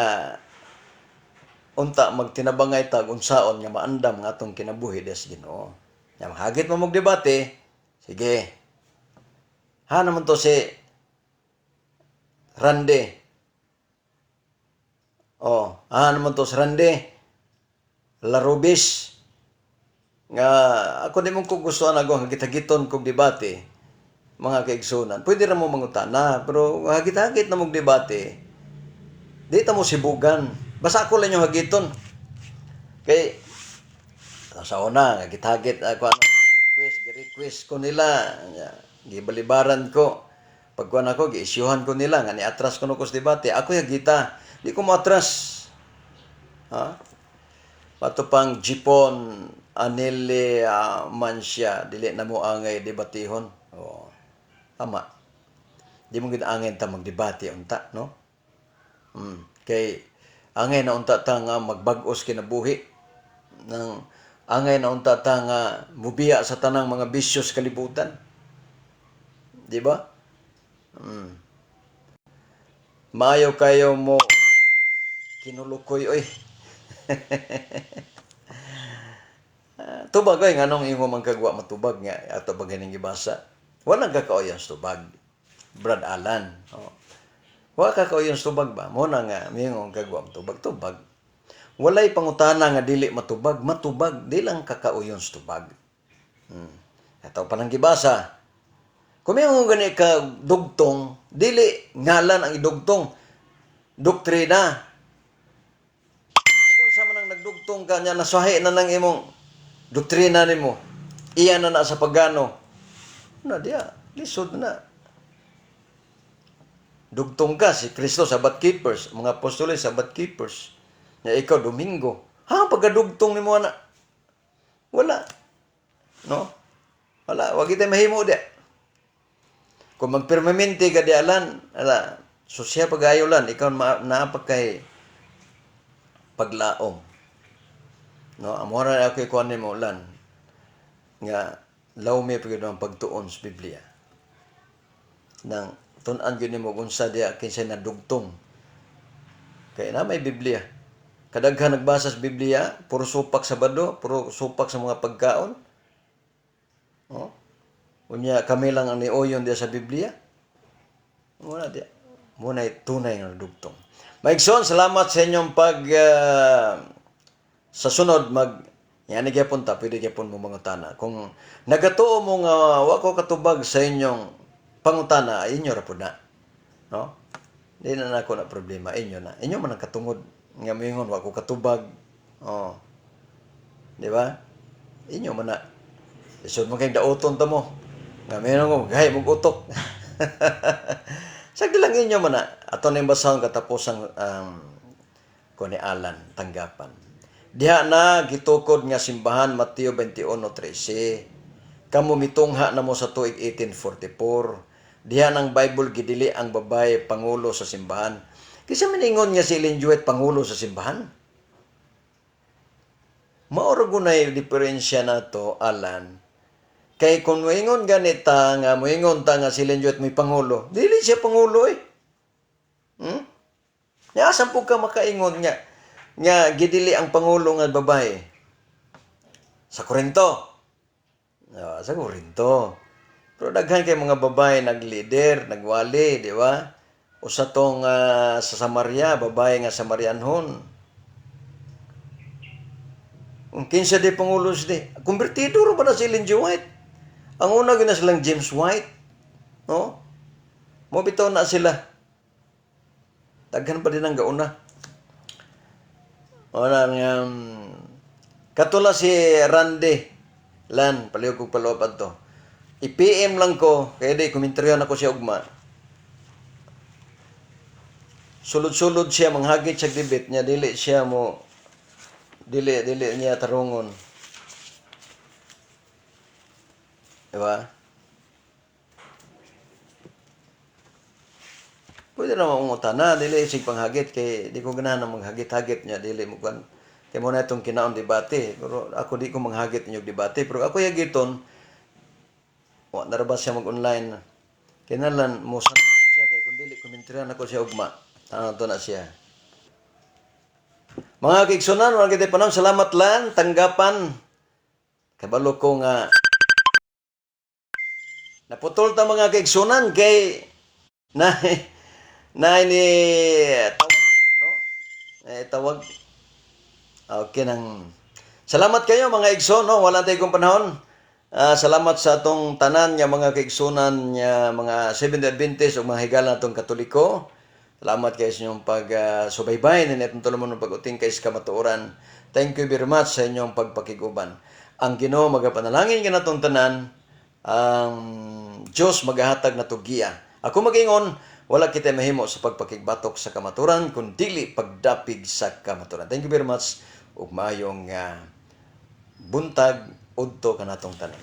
Speaker 1: unta magtinabangay tag unsaon nga maandam nga atong kinabuhi des Ginoo. Nya mahagit mo magdebate, sige. Ha naman to si Rande. Oh, ha naman to si Rande. Larubis. Nga ako di mo ko gusto ako hagit-hagiton kog debate mga kaigsunan. Pwede ra mo mangutana, pero hagit-hagit na mong debate, di ta mo sibugan. Basta ako lang yung hagiton. Kay sa una, hagit-hagit ako ano, request, gi-request ko nila, gibalibaran ko. Pagkuan ako, giisyuhan ko nila, nga ni-atras ko no ko sa debate. Ako hagita, di ko mo atras. Ha? Pato pang Jipon, Anile man siya, dili na mo angay debatihon. Oh, tama. Di mo gid angay ta magdebate unta, no? Kay angay na unta ta nga magbag-os kinabuhi nang angay na unta ta nga mubiya sa tanang mga bisyo sa kalibutan. Di ba? Maayo kayo mo kinulukoy oy. Tubag oy, nganong imo man kagwa matubag nga ato ba ganing gibasa? Walang kakauyon sa tubag. Brad Alan. Oh. Wa kakauyon sa tubag ba? Mo na nga mingon kagwa matubag tubag. Walay pangutana nga dili matubag, matubag di lang kakauyon sa tubag. Ato pa nang gibasa. Kung may gani ka dugtong, dili ngalan ang idugtong. Doktrina. Kung sa man ang nagdugtong ka niya, nasuhay na nang imong doktrina nimo. Iya na na sa pagano. Na diya, lisod na. Dugtong ka si Kristo Sabbath keepers, mga apostoles Sabbath keepers. Na ikaw Domingo. Ha, pagkadugtong nimo ana. Wala. No? Wala, wag kita mahimo diya. Kung magpermanente ka di alan, ala, susya pagayo lan, ikaw naa pa kay paglaom. No, amo ra ako ikuan nimo lan nga lawmi pa gyud ang pagtuon sa Biblia. Nang tun-an gyud nimo kung unsa diya kinsay nadugtong. Kay na may Biblia. Kadaghan nagbasa sa Biblia, puro supak sa bado, puro supak sa mga pagkaon. Oh. Unya kami lang ang nioyon diya sa Biblia. Muna diya. Muna tunay nga dugtong. Maigsoon, salamat sa inyong pag sa sunod mag yan gyapon ta, pwede gyapon mo mangutana. Kung nagatuo mo nga wa ko katubag sa inyong pangutana, inyo ra pud na. No? Di na nako na problema, inyo na. Inyo man ang katungod nga moingon wa ko katubag. Oh. Di ba? Inyo man na. Isod mo kay daoton ta mo. Nga meron ko gay mong utok. Sagdi lang, inyo man na. Ato na yung basahon katapusang ko ni Alan tanggapan. Diha na gitukod nga simbahan, Mateo 21:13. Kamo mitungha na mo sa tuig 1844. Diha ng Bible gidili ang babae pangulo sa simbahan. Kinsa miningon nga si Ellen G. White pangulo sa simbahan? Mao ra gunay diferensya nato, Alan. Kay kung moingon ganita nga moingon ta nga si Ellen G. White may pangulo, dili siya pangulo eh. Nya asa po ka makaingon nga nga gidili ang pangulo nga babae? Sa Korinto. Ah, sa Korinto. Pero daghan kay mga babae nag-leader, nagwali, di ba? Usa tong sa Samaria, babae nga Samarianhon. Kung kinsa di pangulo si di, konbertido ra ba na si Ellen G. White? Ang una gina silang James White. No? Mo bitaw na sila. Daghan pa din ang gauna. Wala nga katula si Randy Lan, palihog kog follow up adto. I-PM lang ko, kaya di komentaryo na ko siya ugma. Sulod-sulod siya manghagit sa debate niya, dili siya mo dili dili niya tarungon. Di ba? Pwede na mangutana, dili sig panghagit kay di ko ganahan ng manghagit-hagit niya, dili mo kan kay mo na itong kinaon debate. Pero ako di ko manghagit ninyo debate, pero ako yagiton wa na ra ba siya mag-online. Kinahanglan mo sa siya kay kung dili komentaryan ako siya ugma. Ano to na siya. Mga kaigsunan, wala kita panahon. Salamat lan, tanggapan. Kabalo ko nga naputol ta, mga kaigsunan, kay na na ni tawag, no? Eh, tawag. Okay nang. Salamat kayo, mga igsoon, no? Wala tayong panahon. Ah, salamat sa atong tanan nga mga kaigsunan nga mga Seventh Adventist ug mga higala natong Katoliko. Salamat kayo sa inyong pag-subaybay uh, na itong tulong ng pag-uting kay sa kamatuoran. Thank you very much sa inyong pagpakiguban. Ang Ginoo magapanalangin kanatong tanan, ang Diyos magahatag na tugiya. Ako magingon, wala kita mahimo sa pagpakigbatok sa kamaturan kun dili pagdapig sa kamaturan. Thank you very much ug maayong buntag udto kanatong tanan.